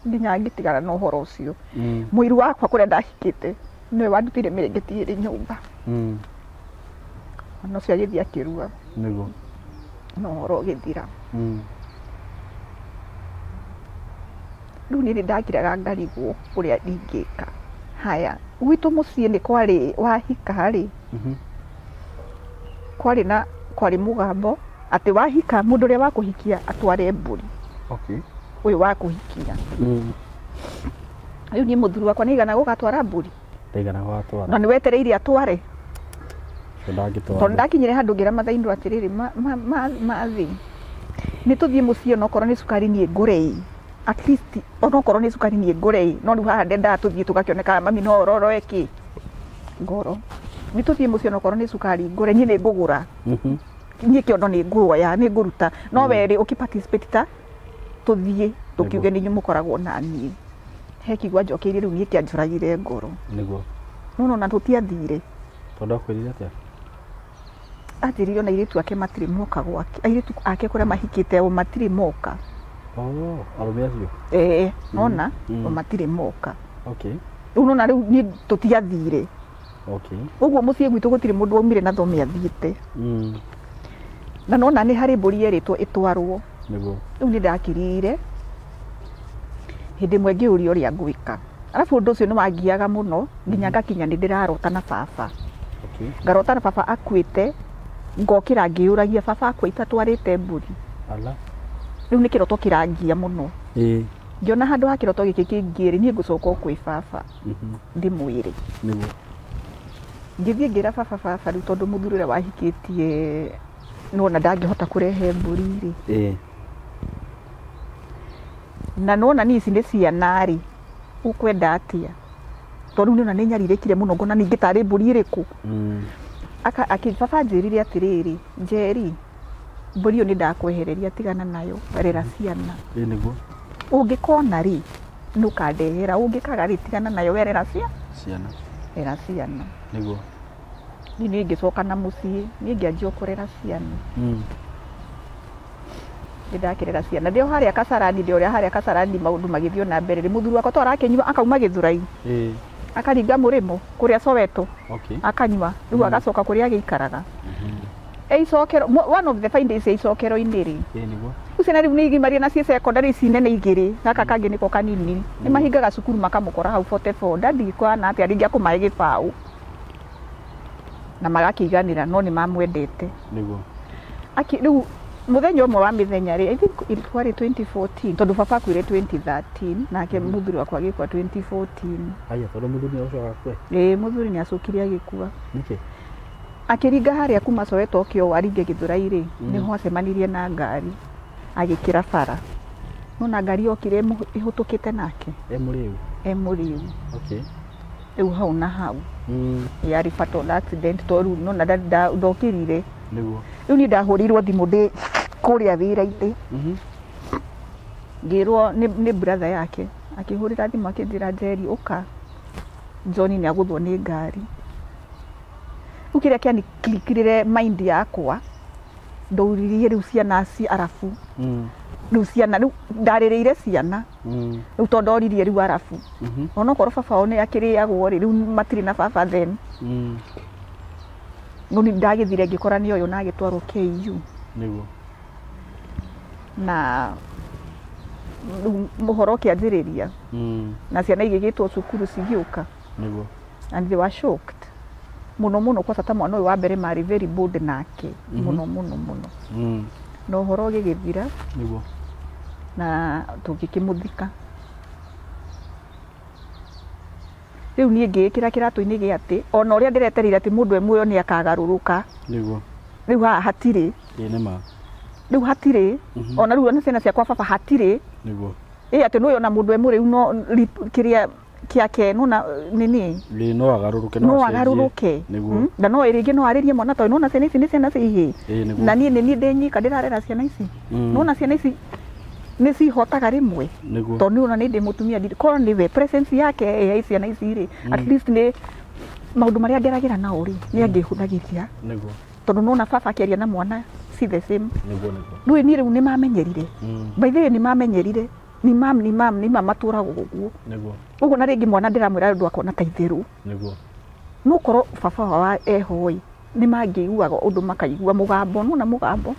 Nginya ngĩtigana na ũhoro ũcio. Mũiru wakwa kũrĩa ndahikĩte nĩwe wandutĩire mĩrĩngĩti ĩrĩ nyũmba. Mwana ũcio agĩthiĩ akĩrua. Nĩguo. Na ũhoro ũgĩthira. Rĩu niĩ nĩndakiraga ngarigwo ũrĩa ingĩka. Haya, gwitũ mũciĩ nĩ kwarĩ wahika rĩ. Kwarĩ na kwarĩ mũgambo atĩ wahika mũndũ ũrĩa wakũhikia atware mbũri. Okay. Ũyũ wakũhikia. Rĩu niĩ mũthuri wakwa nĩaigana gũgatwara mbũri? Ndaigana gũgatwara. Na nĩwetereire atware? Ndangĩtwara. Tondũ ndakinyire handũ ngĩra Mathai-inĩ atĩrĩrĩ mathĩ nĩ tũthiĩ mũciĩ onokorwo nĩ cukari niĩ ngũre ĩ. At least onokorwo nĩ cukari niĩ ngũre ĩ. No rĩu haha ndendaga tũthiĩ tũgakĩonekaga mami no ororoe kĩ? Ngoro. Nĩ tũthiĩ mũciĩ onokorwo nĩ cukari ngũre niĩ nĩ ngũgũra. Niĩ kĩondo nĩ nguoya nĩ ngũruta. No werĩ ũkĩ participate ta tũthiĩ tũkiuge nĩ inyuĩ mũkoragwo na niĩ. He kiugo anjokeirie rĩu niĩ kĩanjũragire ngoro. Nĩguo. No nona tũtiathire. Tondũ akwĩrire atĩa? Anjĩrire ona airĩtu ake matirĩ moka gwake. Airĩtu ake kũrĩa mahikĩte o matirĩ moka. Oh, arũme acio? Ĩĩ, nona o matirĩ moka. Okay. Rĩu nona rĩu niĩ tũtiathire. Okay. Ũguo mũciĩ gwitũ gũtirĩ mũndũ waumire na thome athiĩte. Na nona nĩ harĩ mbũri yerĩtwo ĩtwarwo. Nĩguo. Rĩu nĩ ndakirire. Hĩndĩ ĩmwe ngĩũria ũrĩa ngwĩka. Arabu ũndũ ũcio nĩ wangiaga mũno nginya ngakinya nĩ ndĩrarota na baba. Okay. Ngarota na baba akuĩte ngokĩra ngĩyũragia baba akua itatwarĩte mbũri. Ala. Rĩu nĩ kĩroto kĩrangia mũno. Ngĩona handũ ha kĩroto gĩkĩ kĩngĩrĩ niĩ ngũcoka o kwĩ baba. Ndĩmwĩre. Nĩguo. Ngĩthiĩ ngĩra baba baba rĩu tondũ mũthuri ũrĩa wahikĩtie nĩwona ndangĩhota kũrehe mbũri rĩ. Na nĩwona niĩ ici nĩ ciana rĩ, ũkwenda atĩa? Tondũ rĩu nĩwona nĩ nyarirĩkire mũno ngona ningĩ tarĩ mbũri ĩrĩkũ. Baba anjĩrire atĩrĩrĩ, Njeri, mbũri ĩyo nĩ ndakwehereria tigana nayo, rera ciana. Ĩĩ nĩguo. Ũngĩkona rĩ, nĩ ũkandehera, ũngĩkaga rĩ, tigana nayo werera ciana. Ciana. Rera ciana. Nĩguo. Niĩ nĩ ngĩcoka na mũciĩ, niĩ ngĩanjia kũrera ciana. Nĩ ndakĩrera ciana. Ndĩ o harĩa Kasarani, ndĩ ũrĩa harĩa Kasarani maũndũ magĩthiĩ na mbere. Rĩ mũthuri wakwa to arakĩnyua akauma Gĩthũrai. Akaringa mũrĩmo kũrĩa Soweto. Okay. Akanyua. Rĩu agacoka kũrĩa agĩikaraga. Icokero, one of the findings icokero-inĩ rĩ. Nĩguo. Rĩu ciana rĩu nĩ igimarie na ciĩ secondary ici nene igĩrĩ, gaka kangĩ nĩko kanini. Nĩ mahingaga cukuru makamũkora hau 44. Dadi kwana atĩa rĩngĩ akũmahe gĩbaũ. Na magakĩiganĩra no nĩ mamwendete. Nĩguo. Aki rĩu mũthenya ũmwe wa mĩthenya rĩ, I think ilikuwa rĩ 2014, tondũ baba akuire 2013, nake mũthuri wakwa agĩkua 2014. Aya, tondũ mũthuri nĩ acoka akue. Ĩĩ, mũthuri nĩ acokire agĩkua. Nĩkĩ? Akĩringa harĩa kuma Soweto okĩo aringe Gĩthũrai rĩ, nĩho acemanirie na ngari agĩkĩra bara. Nona ngari yokire ĩhũtũkĩte nake. E mũrĩu. E mũrĩu. Okay. Rĩu hau na hau. Yarĩ fatal accident tondũ rĩu nona ndokĩrire. Nĩguo. Rĩu niĩ ndahũrĩirwo thimũ ndĩ kũrĩa wĩra-inĩ. Ngĩrwo nĩ brother yake. Akĩhũrĩra thimũ akĩnjĩra Njeri ũka. John nĩ agũthwo nĩ ngari. Rĩu kĩrĩa kĩaniklikirire mind yakwa, ndoririe rĩu ciana ci arabu. Rĩu ciana, rĩu ndarĩrĩire ciana. Rĩu tondũ ndoririe rĩu arabu. Onokorwo baba wao nĩ akĩrĩagwo rĩ, rĩu matirĩ na baba then. Rĩu nĩ ndagĩthire ngĩkora nĩ ũyũ na agĩtwarwo KU. Nĩguo. Na rĩu mũhoro ũkĩanjĩrĩria. Na ciana igĩgĩtwo cukuru cigĩũka. Nĩguo. And they were shocked. Mũno mũno kwa bata mwana ũyũ wa mbere marĩ very bold nake. Mũno mũno mũno. Na ũhoro ũgĩgĩthira. Nĩguo. Na tũgĩkĩmũthika. Rĩu niĩ ngĩĩkĩra kĩratũ-inĩ gĩa atĩ ona ũrĩa ndĩretereire atĩ mũndũ e muoyo nĩ akagarũrũka. Nĩguo. Rĩu haha hatirĩ. Ĩĩ nĩ ma. Rĩu hatirĩ. Ona rĩu ona ciana ciakwa baba hatirĩ. Nĩguo. Ĩ atĩ nĩũĩ ona mũndũ e mũrĩu no kĩrĩa kĩake nona nini. Ĩĩ no agarũrũke, no No acenjie. agarũrũke. Nĩguo. Na no rĩngĩ no arĩrie mwana tondũ nona ciana ici nĩ ciana cia ihĩĩ. Ĩĩ nĩguo. Na niĩ nĩ niĩ ndĩ nyika ndĩrarera ciana ici. Nona ciana ici nĩ cihotaga rĩmwe. Nĩguo. Tondũ nĩ ona nĩ ndĩ mũtumia ndirĩ. Korwo nĩwe presence yake ĩ ciana ici rĩ, at least nĩ maũndũ marĩa ngeragĩra nao rĩ, nĩ angĩhũthagĩria. Nĩguo. Tondũ nona baba akĩaria na mwana si the same. Nĩguo nĩguo. Rĩu niĩ rĩu nĩ mamenyerire. By the way nĩ mamenyerire. Ni mam ni mam ni mama matũragwo ũguo. Nĩguo. Ũguo na rĩngĩ mwana ndĩramwĩra ũndũ akona ta itherũ. Nĩguo. No korwo baba wao eho ĩ, nĩ mangĩiguaga ũndũ makaigua mũgambo, nona mũgambo.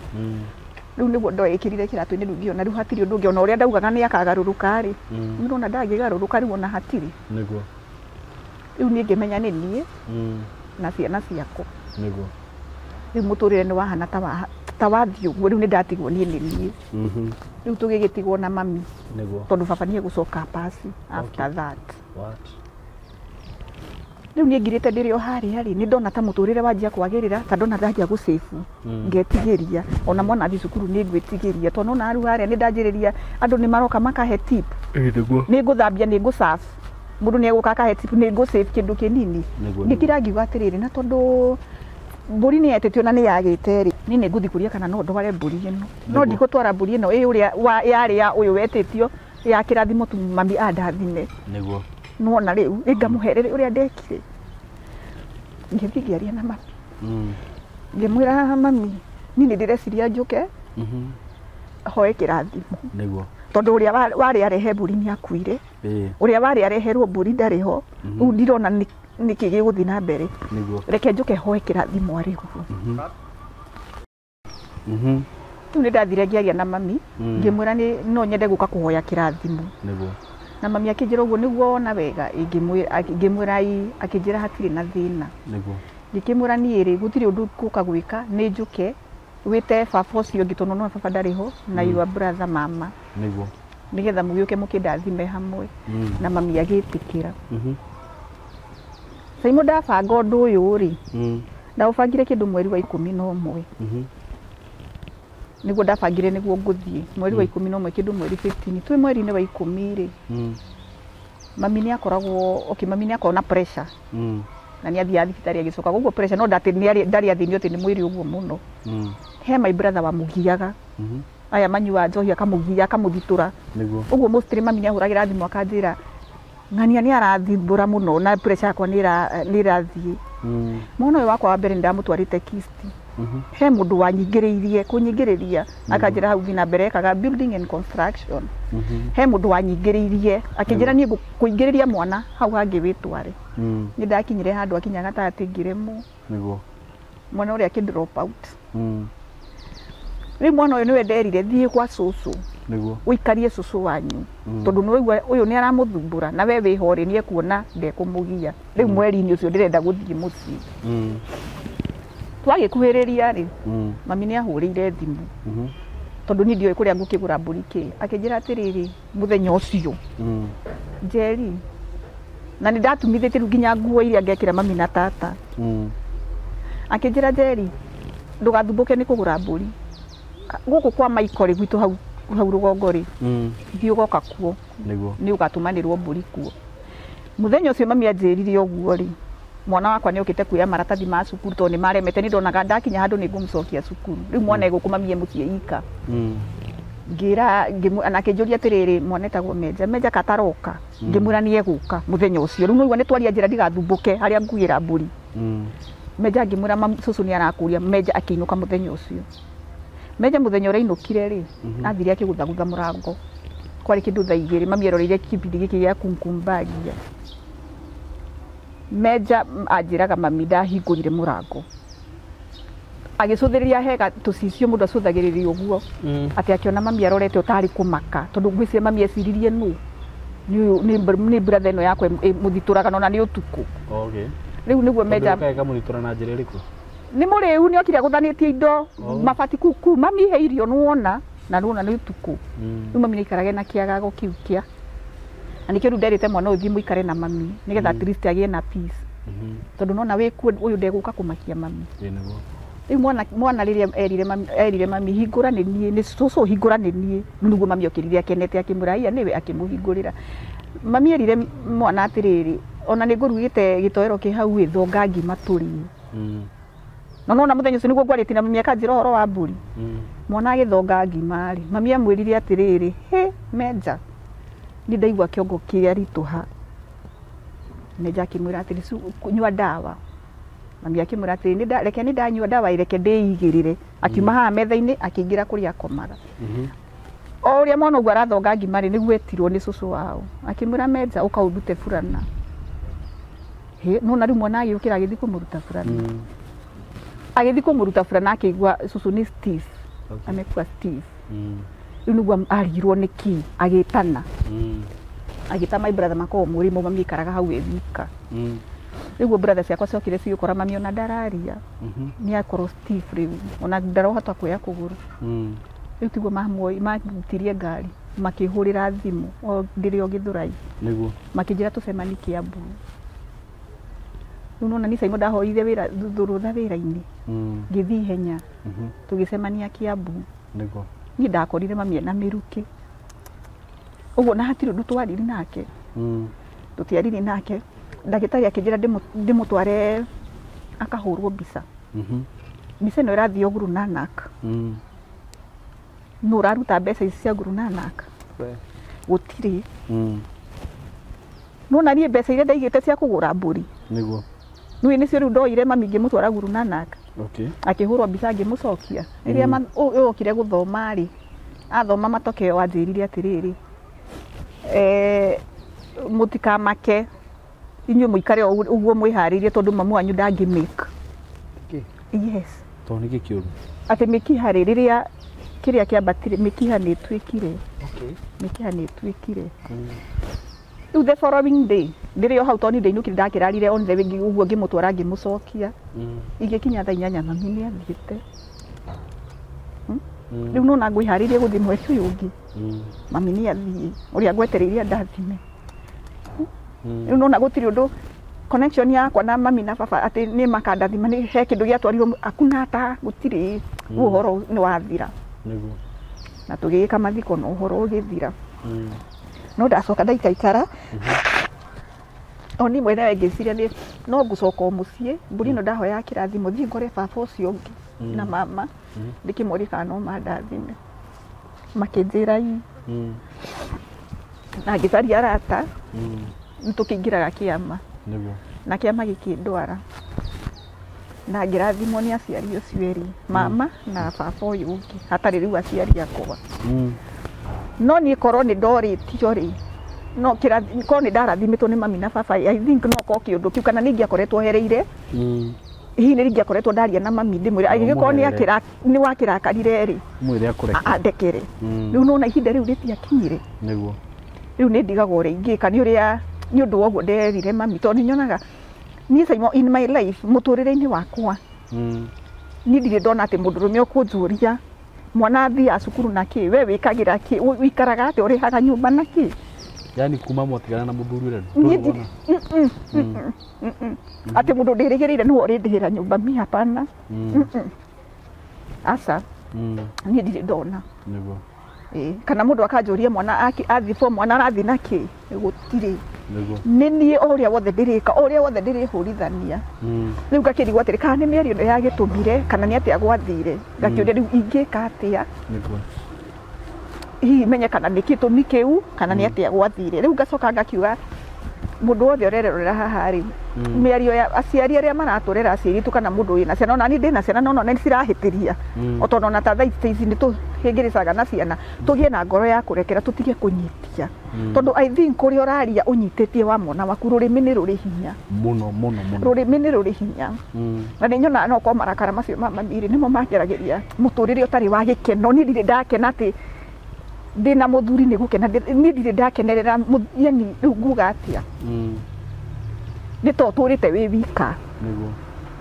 Rĩu nĩguo ndoĩkĩrire kĩratũ-inĩ rĩu ngĩona rĩu hatirĩ ũndũ ũngĩ ona ũrĩa ndaugaga nĩ akagarũrũka rĩ. Nĩ ndona ndangĩgarũrũka rĩu ona hatirĩ. Nĩguo. Rĩu niĩ ngĩmenya nĩ niĩ na ciana ciakwa. Nĩguo. Rĩu mũtũrĩre nĩ wahana ta wathiĩ ũguo, rĩu nĩ ndatigwo niĩ nĩ niĩ. Rĩu tũgĩgĩtigwo na mami. Nĩguo. Tondũ baba nĩ egũcoka pasi after that. What? Rĩu niĩ ngirĩte ndĩrĩ o harĩa rĩ, nĩ ndona ta mũtũrĩre wanjia kwagĩrĩra, ta ndona ndanjia gũcĩbu. Ngetigĩria. Ona mwana athiĩ cukuru nĩ ngwĩtigĩria. Tondũ nona rĩu harĩa nĩ ndanjĩrĩria andũ nĩ maroka makahe tip. Ĩĩ nĩguo. Nĩ ngũthambia, nĩ ngũserve. Mũndũ nĩ egũka akahe tip, nĩ ngũsave kĩndũ kĩnini. Nĩguo. Ngĩkira ngiuga atĩrĩrĩ, na tondũ mbũri nĩ yetĩtio na nĩ yagĩte rĩ, niĩ nĩ ngũthiĩ kũria kana no ndware mbũri ĩno. No ndigũtwara mbũri ĩno ĩ ũrĩa yarĩ ya ũyũ wetĩtio ya kĩrathimo tu mami andathime. Nĩguo. Nĩwona rĩu nĩngamũherere ũrĩa ndekire. Ngĩthiĩ ngĩaria na mami. Ngĩmwĩra mami, niĩ nĩ ndĩreciria njũke hoe kĩrathimo. Nĩguo. Tondũ ũrĩa warĩ arehe mbũri nĩ akuire. Ũrĩa warĩ areherwo mbũri ndarĩ ho. Rĩu ndirona nĩkĩ gĩgũthiĩ na mbere. Nĩguo. Reke njũke hoe kĩrathimo arĩ ho. Rĩu nĩ ndathire ngĩaria na mami, ngĩmwĩra nĩ no nyende gũka kũhoya kĩrathimo. Nĩguo. Na mami akĩnjĩra ũguo nĩguo wona wega, ngĩmwĩra ĩ, akĩnjĩra hatirĩ na thĩna. Nĩguo. Ngĩkĩmwĩra niĩ rĩ, gũtirĩ ũndũ ngũka gwĩka, nĩ njũke wĩte baba ũcio ũngĩ tondũ no baba ndarĩ ho, na your brother mama. Nĩguo. Nĩgetha mũgĩũke mũkĩndathime hamwe. Na mami agĩtĩkĩra. Saimo ndabanga ũndũ ũyũ rĩ, ndaũbangire kĩndũ mweri wa 11. Nĩguo ndabangire nĩguo ngũthiĩ mweri wa 11 kĩndũ mweri 15. Twĩ mweri-inĩ wa 10 rĩ, mami nĩ akoragwo, okay, mami nĩ akoragwo na pressure. Na nĩ athiaga thibitarĩ agĩcoka. Koguo pressure no ndarĩ athĩnio atĩ nĩ mwĩrĩ ũguo mũno. He my brother wamũgiaga. Aya manyuaga njohi akamũgia, akamũthitũra. Nĩguo. Ũguo mostly mami nĩ ahũragĩra thimũ akanjĩra Ng'ania nĩ arathimbũra mũno na pressure yakwa nĩ ĩrathiĩ. Mwana ũyũ wakwa wa mbere nĩndamũtwarĩte Kisti. He mũndũ wanyingĩrĩirie kũnyingĩrĩria akanjĩra hau thiĩ na mbere ekaga building and construction. He mũndũ wanyingĩrĩirie akĩnjĩra niĩ ngũkũingĩrĩria mwana hau hangĩ wĩtware. Nĩ ndakinyire handũ akinya gatagatĩ ngĩremwo. Nĩguo. Mwana ũrĩa akĩ drop out. Rĩu mwana ũyũ nĩwe nderire thiĩ kwa cũcũ. Nĩguo. Ũikarie cũcũ wanyu. Tondũ nĩ waigua ũyũ nĩ aramũthumbũra na we wĩho rĩ nĩ ekuona ndekũmũgia. Rĩu mweri-inĩ ũcio ndĩrenda gũthiĩ mũciĩ. Twagĩkuhĩrĩria rĩ, mami nĩ ahũrĩire thimũ. Tondũ niĩ ndiũĩ kũrĩa ngũkĩgũra mbũri kĩ. Akĩnjĩra atĩrĩrĩ mũthenya ũcio. Njeri. Na nĩ ndatumithĩtie rĩu nginya nguo iria ngekĩra mami na tata. Akĩnjĩra Njeri, ndũgathumbũke nĩ kũgũra mbũri. Gũkũ kwa Michael rĩ, gwitũ hau rũgongo rĩ, thiĩ ũgoka kuo. Nĩguo. Nĩ ũgatũmanĩrwo mbũri kuo. Mũthenya ũcio mami anjĩrire ũguo rĩ, mwana wakwa nĩ okĩte kuoya maratathi ma cukuru tondũ nĩ maremete, nĩ ndonaga ndakinya handũ nĩ ngũmũcokia cukuru. Rĩu mwana egũkũ mami e mũciĩ ika. Ngĩra, na akĩnjũria atĩrĩrĩ, mwana etagwo Menja, Menja kataroka. Ngĩmwĩra nĩ egũka mũthenya ũcio. Rĩu nĩũigua nĩ twaria njĩra ndigathumbũke harĩa nguĩra mbũri. Menja ngĩmwĩra cũcũ nĩ arakũria, Menja akĩinũka mũthenya ũcio. Menja mũthenya ũrĩa ainũkire rĩ, athire akĩgũthagũtha mũrango. Kwarĩ kĩndũ thaa igĩrĩ, mami eroreire kĩbindi gĩkĩ gĩa Kumkumbagia. Menja anjĩraga mami ndahingũrire mũrango. Agĩcũthĩrĩria hega tũcicio mũndũ acũthagĩrĩria ũguo. Atĩ akĩona mami arorete ũtarĩ kũmaka, tondũ ngwĩciria mami eciririe nũ. Nĩ brother ĩno yakwa ĩmũthitũraga na nĩ ũtukũ. Okay. Rĩu nĩguo Menja Tondũ ĩkamũthitũra na njĩra ĩrĩkũ? Nĩ mũrĩu nĩ okire agũthanĩtie indo mabati kuu mami he irio nĩwona na nĩwona nĩ ũtukũ. Rĩu mami nĩaikarage na kĩagago kĩu kĩa. Na nĩkĩo rĩu nderĩte mwana ũyũ thiĩ mũikare na mami nĩgetha at least agĩe na peace. Tondũ nona wĩ kuo ũyũ ndegũka kũmakia mami. Ĩĩ nĩguo. Rĩu mwana rĩrĩa erire mami hingũra nĩ niĩ, nĩ cũcũ hingũra nĩ niĩ. Rĩu nĩguo mami okĩrire akenete akĩmwĩra iya nĩwe akĩmũhingũrĩra. Mami erire mwana atĩrĩrĩ, ona nĩ ngũrugĩte gĩtoero kĩ hau ĩ, thonga ngima tũrĩe. Na nona mũthenya ũcio nĩguo ngwarĩtie na mami akanjĩra ũhoro wa mbũri. Mwana agĩthonga ngima rĩ, mami amwĩrire atĩrĩrĩ, hĩ Menja, nĩ ndaigua kĩongo kĩaritũha. Menja akĩmwĩra atĩrĩ, nyua ndawa. Mami akĩmwĩra atĩrĩ, reke nĩ ndanyua ndawa, reke ndĩigĩrĩre. Akiuma haha metha-inĩ akĩingĩra kũrĩa akomaga. O ũrĩa mwana ũguo arathonga ngima rĩ, nĩguo etirwo nĩ cũcũ wao. Akĩmwĩra Menja, ũka ũndute burana. Hĩ, nona rĩu mwana agĩũkĩra agĩthiĩ kũmũruta burana. Agĩthiĩ kũmũruta burana akĩigua cũcũ nĩ Steve. Amekuwa Steve. Rĩu nĩguo arigirwo nĩ kĩ, agĩtana. Agĩta my brother makoragwo mũrĩmo, mami aikaraga hau e wika. Rĩu brother ciakwa ciokire cigĩkora mami ona ndararia. Nĩ akorwo Steve rĩu, ona ndarahota kuoya kũgũrũ. Rĩu tiguo mamutirie ngari, makĩhũrĩra thimũ, o ndĩrĩ o Gĩthũrai. Nĩguo. Makĩnjĩra tũcemanie Kiambu. Rĩu nona niĩ Simon ndahoire wĩra rũtha wĩra-inĩ. Ngĩthiĩ ihenya. Tũgĩcemania Kiambu. Nĩguo. Niĩ ndakorire mami ena mĩrukĩ. Ũguo na hatirĩ ũndũ twariri nake. Tũtiariri nake. Ndagĩtarĩ akĩnjĩra ndĩmũtware akahũrwo mbica. Mbica ĩno ĩrathiĩ o Guru Nanak. Nũ ũraruta mbeca ici cia Guru Nanak? Gũtirĩ. Nona niĩ mbeca iria ndaigĩte cia kũgũra mbũri. Nĩguo. Nĩũĩ nĩcio rĩu ndoire mami ngĩmũtwara Guru Nanak. Okay. Akĩhũrwo mbica ngĩmũcokia. Rĩrĩa ũyũ okire gũthoma rĩ, athoma matokeo anjĩrire atĩrĩrĩ, mũtikamake, inyuĩ mũikare ũguo mwĩharĩirie tondũ mamu wanyu ndangĩ make. Yes. Tondũ nĩkĩ kĩũru? Atĩ mĩkiha rĩ, rĩrĩa kĩrĩa kĩambatire, mĩkiha nĩ ĩtuĩkire. Mĩkiha nĩ ĩtuĩkire. Rĩu the following day, ndĩrĩ o hau tondũ niĩ ndainũkire ndakĩrarire on the way ũguo ngĩmũtwara ngĩmũcokia. Igĩkinya thaa inyanya mami nĩ athiĩte. Rĩu nona ngwĩharĩirie gũthiĩ mweri ũyũ ũngĩ. Mami nĩ athiĩ, ũrĩa ngwetereire andathime. Rĩu nona gũtirĩ ũndũ connection yakwa na mami na baba atĩ nĩ makandathima, nĩ he kĩndũ gĩatwarirwo hakuna hata gũtirĩ. Rĩu ũhoro nĩ wathira. Nĩguo. Na tũgĩgĩka mathiko na ũhoro ũgĩthira. No ndacoka ndaikaikara. O niĩ mwenyewe ngĩciria nĩ no ngũcoka o mũciĩ, mbũri ĩno ndahoya kĩrathimo, thiĩ ngore baba ũcio ũngĩ na mama, ndĩkĩmorie kana no mandathime. Makĩnjĩra ii. Na ngĩcaria arata. nĩ tũkĩingĩraga kĩama. Nĩguo. Na kĩama gĩkĩndwara. Na ngĩrathimwo nĩ aciari ũcio erĩ, mama na baba ũyũ ũngĩ, hatarĩ rĩu aciari akwa. No niĩ korwo nĩ ndorĩtio rĩ, no korwo nĩ ndarathimĩtwo nĩ mami na baba, I think no korwo kĩũndũ kĩu kana nĩ ingĩakoretwo hereire. Hihi nĩ ingĩakoretwo ndaria na mami ndĩmwĩre angĩgĩkorwo nĩ wakĩrakarire rĩ, Mwĩre akũrekere. Andekere. Rĩu nona ihinda rĩu rĩtiakinyire. Nĩguo. Rĩu nĩ ndigagwo ũrĩa ingĩka nĩ ũrĩa nĩ ũndũ wa ũguo nderire mami tondũ nĩ nyonaga niĩ Simon in my life mũtũrĩre-inĩ wakwa niĩ ndirĩ ndona atĩ mũndũrũme ũkũnjũria mwana athiaga cukuru na kĩ, we wĩkagĩra kĩ, ũikaraga atĩa, ũrĩhaga nyũmba na kĩ. Yani kuma mwatigana na mũthuri ũrĩa Niĩ ndũrĩ wona? Atĩ mũndũ ndĩrĩgĩrĩire nĩwe ũrĩndĩhĩra nyũmba, mi hapana. Aca. Niĩ ndirĩ ndona. Nĩguo. Kana mũndũ akanjũria mwana athiĩ form mwana arathiĩ na kĩ, gũtirĩ. Nĩguo. Nĩ niĩ o ũrĩa wothe ndĩrĩka, o ũrĩa wothe ndĩrĩhũrithania. Rĩu ngakĩrigwo atĩrĩ, kana nĩ mĩario ĩno yagĩtũmire, kana nĩ atĩa gwathire. Ngakĩũria rĩu ingĩka atĩa? Nĩguo. Hihi menye kana nĩ gĩtũmi kĩu, kana nĩ atĩa gwathire. Rĩu ngacoka ngakiuga mũndũ wothe ũrerorera haha rĩ, mĩario ya aciari arĩa maratũrera aciari aitũ kana mũndũ wĩna ciana, ona niĩ ndĩna ciana no nĩ cirahĩtĩria. O tondũ ona ta thaa ici nĩ tũhĩngĩrĩcaga na ciana, tũgĩe na ngoro ya kũrekera, tũtige kũnyitia. Tondũ I think kũrĩa ũraria ũnyitĩtie wa mwana waku, rũrĩmĩ nĩ rũrĩ hinya. Mũno, mũno, mũno. Rũrĩmĩ nĩ rũrĩ hinya. Na nĩ nyonaga no korwo marakara macio ma mami rĩ, nĩmo mangeragĩria mũtũrĩre ũtarĩ wa gĩkeno. Niĩ ndirĩ ndakena atĩ ndĩna mũthuri nĩ gũkena, niĩ ndirĩ ndakenerera yani rĩu nguga atĩa? Nĩ to ũtũrĩte wĩ wika. Nĩguo.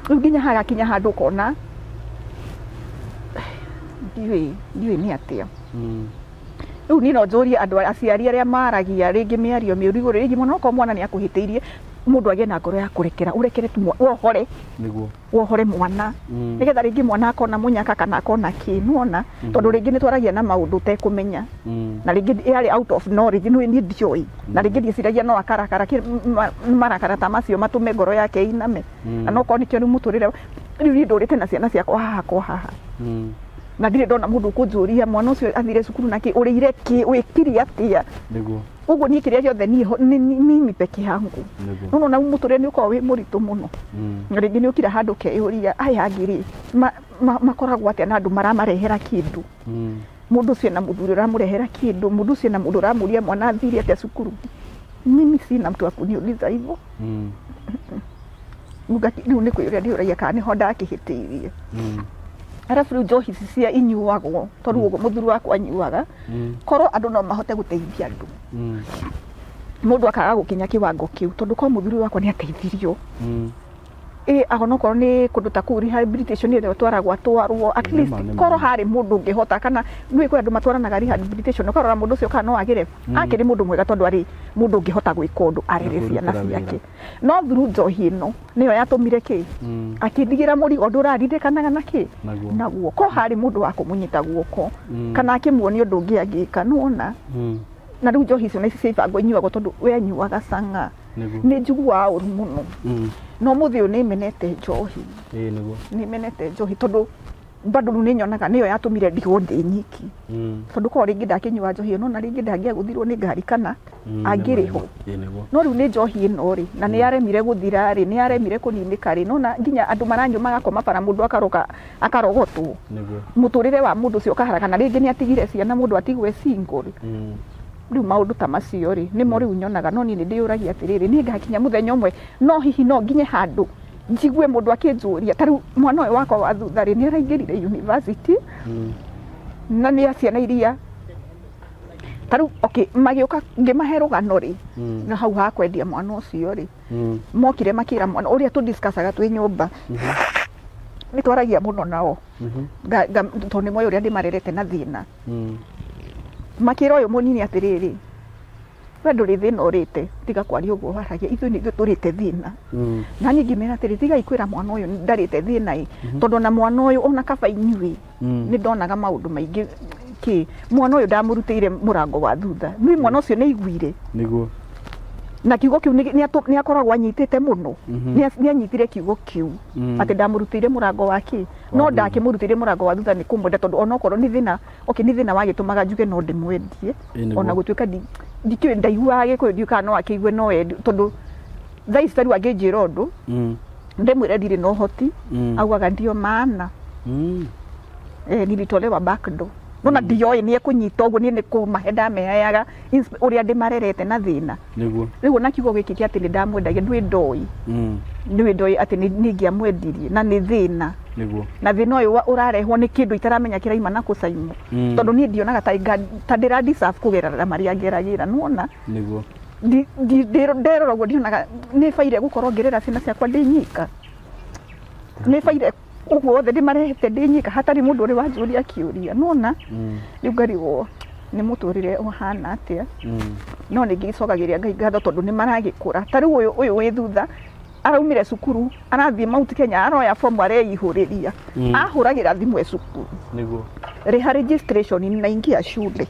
Rĩu nginya hagakinya handũ ũkona ndiũĩ nĩ atĩa. Rĩu niĩ no njũrie andũ aciari arĩa maragia rĩngĩ mĩario mĩũru igũrũ rĩngĩ mũno, okorwo mwana nĩ akũhĩtĩirie, mũndũ agĩe na ngoro ya kũrekera, ũrekere tu wohore. Nĩguo. Wohore mwana. Nĩgetha rĩngĩ mwana akona mũnyaka kana akona kĩ, nĩwona? Tondũ rĩngĩ nĩ twaragia na maũndũ ũtekũmenya. Na rĩngĩ yarĩ out of knowledge, nĩ ndioĩ. Na rĩngĩ ndieciragia no akarakara marakara ta macio matũme ngoro yake ĩiname. Na no korwo nĩkĩo rĩu mũtũrĩre, rĩu niĩ ndũrĩte na ciana ciakwa haha kwa haha. Na ndirĩ ndona mũndũ ũkũnjũria mwana ũcio athire cukuru na kĩ, ũrĩire kĩ, wĩkire atĩa? Nĩguo. Ũguo niĩ kĩrĩa gĩothe niĩ nĩ mimi peke yangu. Nĩguo. No nona mũtũrĩre nĩ ũkoragwo wĩ mũritũ mũno. Na rĩngĩ nĩ ũkira handũ ũkeyũria, aya angĩ rĩ, makoragwo atĩa na andũ maramarehera kĩndũ? Mũndũ ũcio ena mũthuri ũramũrehera kĩndũ, mũndũ ũcio ena mũndũ ũramũria mwana athire atĩa cukuru. Mimi sina mtu wa kuniuliza hivyo. Rĩu nĩ kwĩyũria ndĩyũragia kana nĩho ndakĩhĩtĩirie. Arabu rĩu njohi ici cia inyuagwo, tondũ ũguo mũthuri wakwa anyuaga, korwo andũ no mahote gũteithia andũ. Mũndũ akaga gũkinya kĩwango kĩu, tondũ korwo mũthuri wakwa nĩ ateithirio. Onokorwo nĩ kũndũ ta kũu rehabilitation ĩrĩa ũtwaragwo atwarwo, at least korwo harĩ mũndũ ũngĩhota, kana nĩ kwĩ andũ matwaranaga rehabilitation, ũkarora mũndũ ũcio kana no agĩre. Akĩrĩ mũndũ mwega tondũ arĩ mũndũ ũngĩhota gwĩka ũndũ arere ciana ciake. No through njohi ĩno nĩyo yatũmire kĩ? Akĩndigĩra mũrigo ũndũ ũraririkanaga na kĩ? Naguo. Korwo harĩ mũndũ wa kũmũnyita guoko, kana akĩmuonia ũndũ ũngĩ angĩka, nĩwona? Na rĩu njohi icio nĩcio cia ibango inyuagwo tondũ we anyuaga cang'a. Nĩ njiguaga ũru mũno. No mũthĩ ũyũ nĩ menete njohi. Nĩguo. Nĩ menete njohi tondũ bado rĩu nĩ nyonaga nĩyo yatũmire ndigwo ndĩ nyiki. Tondũ korwo rĩngĩ ndakĩnyua njohi ĩno, na rĩngĩ ndangĩagũthirwo nĩ ngari kana angĩrĩ ho. Nĩguo. No rĩu nĩ njohi ĩno rĩ, na nĩ yaremire gũthira rĩ, nĩ yaremire kũninĩka rĩ, nona nginya andũ maranyua magakoma bara mũndũ akaroga, akarogotwo. Nĩguo. Mũtũrĩre wa mũndũ ũcio ũkaharagana, na rĩngĩ nĩ atigire ciana mũndũ atigwe single. Rĩu maũndũ ta macio rĩ, nĩmo rĩu nyonaga, no niĩ nĩ ndĩyũragia atĩrĩrĩ, niĩ ngakinya mũthenya ũmwe, no hihi no nginye handũ njigue mũndũ akĩnjũria, ta rĩu mwana ũyũ wakwa wa thutha rĩ, nĩ araingĩrire university, na nĩ a ciana iria ta rĩu, okay, magĩũka ngĩmahe rũgano rĩ, na hau ha kwendia mwana ũcio rĩ, mokire makĩra mwana ũrĩa tũdiscussaga twĩ nyũmba. Nĩ twaragia mũno nao. Tondũ nĩ moĩ ũrĩa ndĩmarerete na thĩna. Makĩra ũyũ mũnini atĩrĩrĩ, we ndũrĩ thĩna ũrĩte, tiga kwaria ũguo waragia, ithuĩ nĩ ithuĩ tũrĩte thĩna. Na niĩ ngĩmera atĩrĩ, tigai kwĩra mwana ũyũ ndarĩte thĩna ĩ, tondũ ona mwana ũyũ ona kaba inyuĩ, nĩ ndonaga maũndũ maingĩ kĩ, mwana ũyũ ndamũrutĩire mũrango wa thutha. Niĩ mwana ũcio nĩ aiguire. Nĩguo. Na kiugo kĩu nĩ akoragwo anyitĩte mũno. Nĩ anyitire kiugo kĩu. Atĩ ndamũrutĩire mũrango wa kĩ? No ndakĩmũrutĩire mũrango wa thutha nĩ kũmwenda, tondũ onokorwo nĩ thĩna, okay, nĩ thĩna wagĩtũmaga njuge no ndĩmwendie. Nĩguo. Ona gũtuĩka Ndikĩũĩ ndaiguaga Gĩkũyũ, ndiũĩ kana no akĩigue no endi, tondũ thaa ici tarĩu angĩnjĩra ũndũ ndĩmwĩre ndirĩ na ũhoti, augaga ndio maana nilitolewa back door. Nona ndioĩ nĩ ekũnyita ũguo, niĩ nĩ kũmahe ndameheaga ũrĩa ndĩmarerete na thĩna. Nĩguo. Rĩu ona kiugo gĩkĩ kĩa atĩ nĩ ndamwendagia, ndwĩ ndoĩ, nĩ ndoĩ atĩ nĩ ingĩamwendirie na nĩ thĩna. Nĩguo. Na thĩna ũyũ ũrarehwo nĩ kĩndũ itaramenya kĩraima na kũcaimwo, tondũ niĩ ndionaga ta ndĩra deserve kũgerera marĩa ngeragĩra, nĩwona? Nĩguo. Nderora ũguo ndionaga nĩ baire gũkorwo ngĩrera ciana ciakwa ndĩ nyika, nĩ baire ũguo wothe ndĩmarehete ndĩ nyika hatarĩ mũndũ ũrĩ wanjũria kĩũria, nĩwona? Rĩu ngarigwo nĩ mũtũrĩre ũhana atĩa. No nĩ ngĩcokagĩria Ngai ngatho tondũ nĩ maragĩkũra. Ta rĩu ũyũ wĩ thutha araumire cukuru, arathiĩ Mount Kenya, aroya fomu areihũrĩria, ahũragĩra thimũ e cukuru. Nĩguo. Rĩha registration ninaingia shule.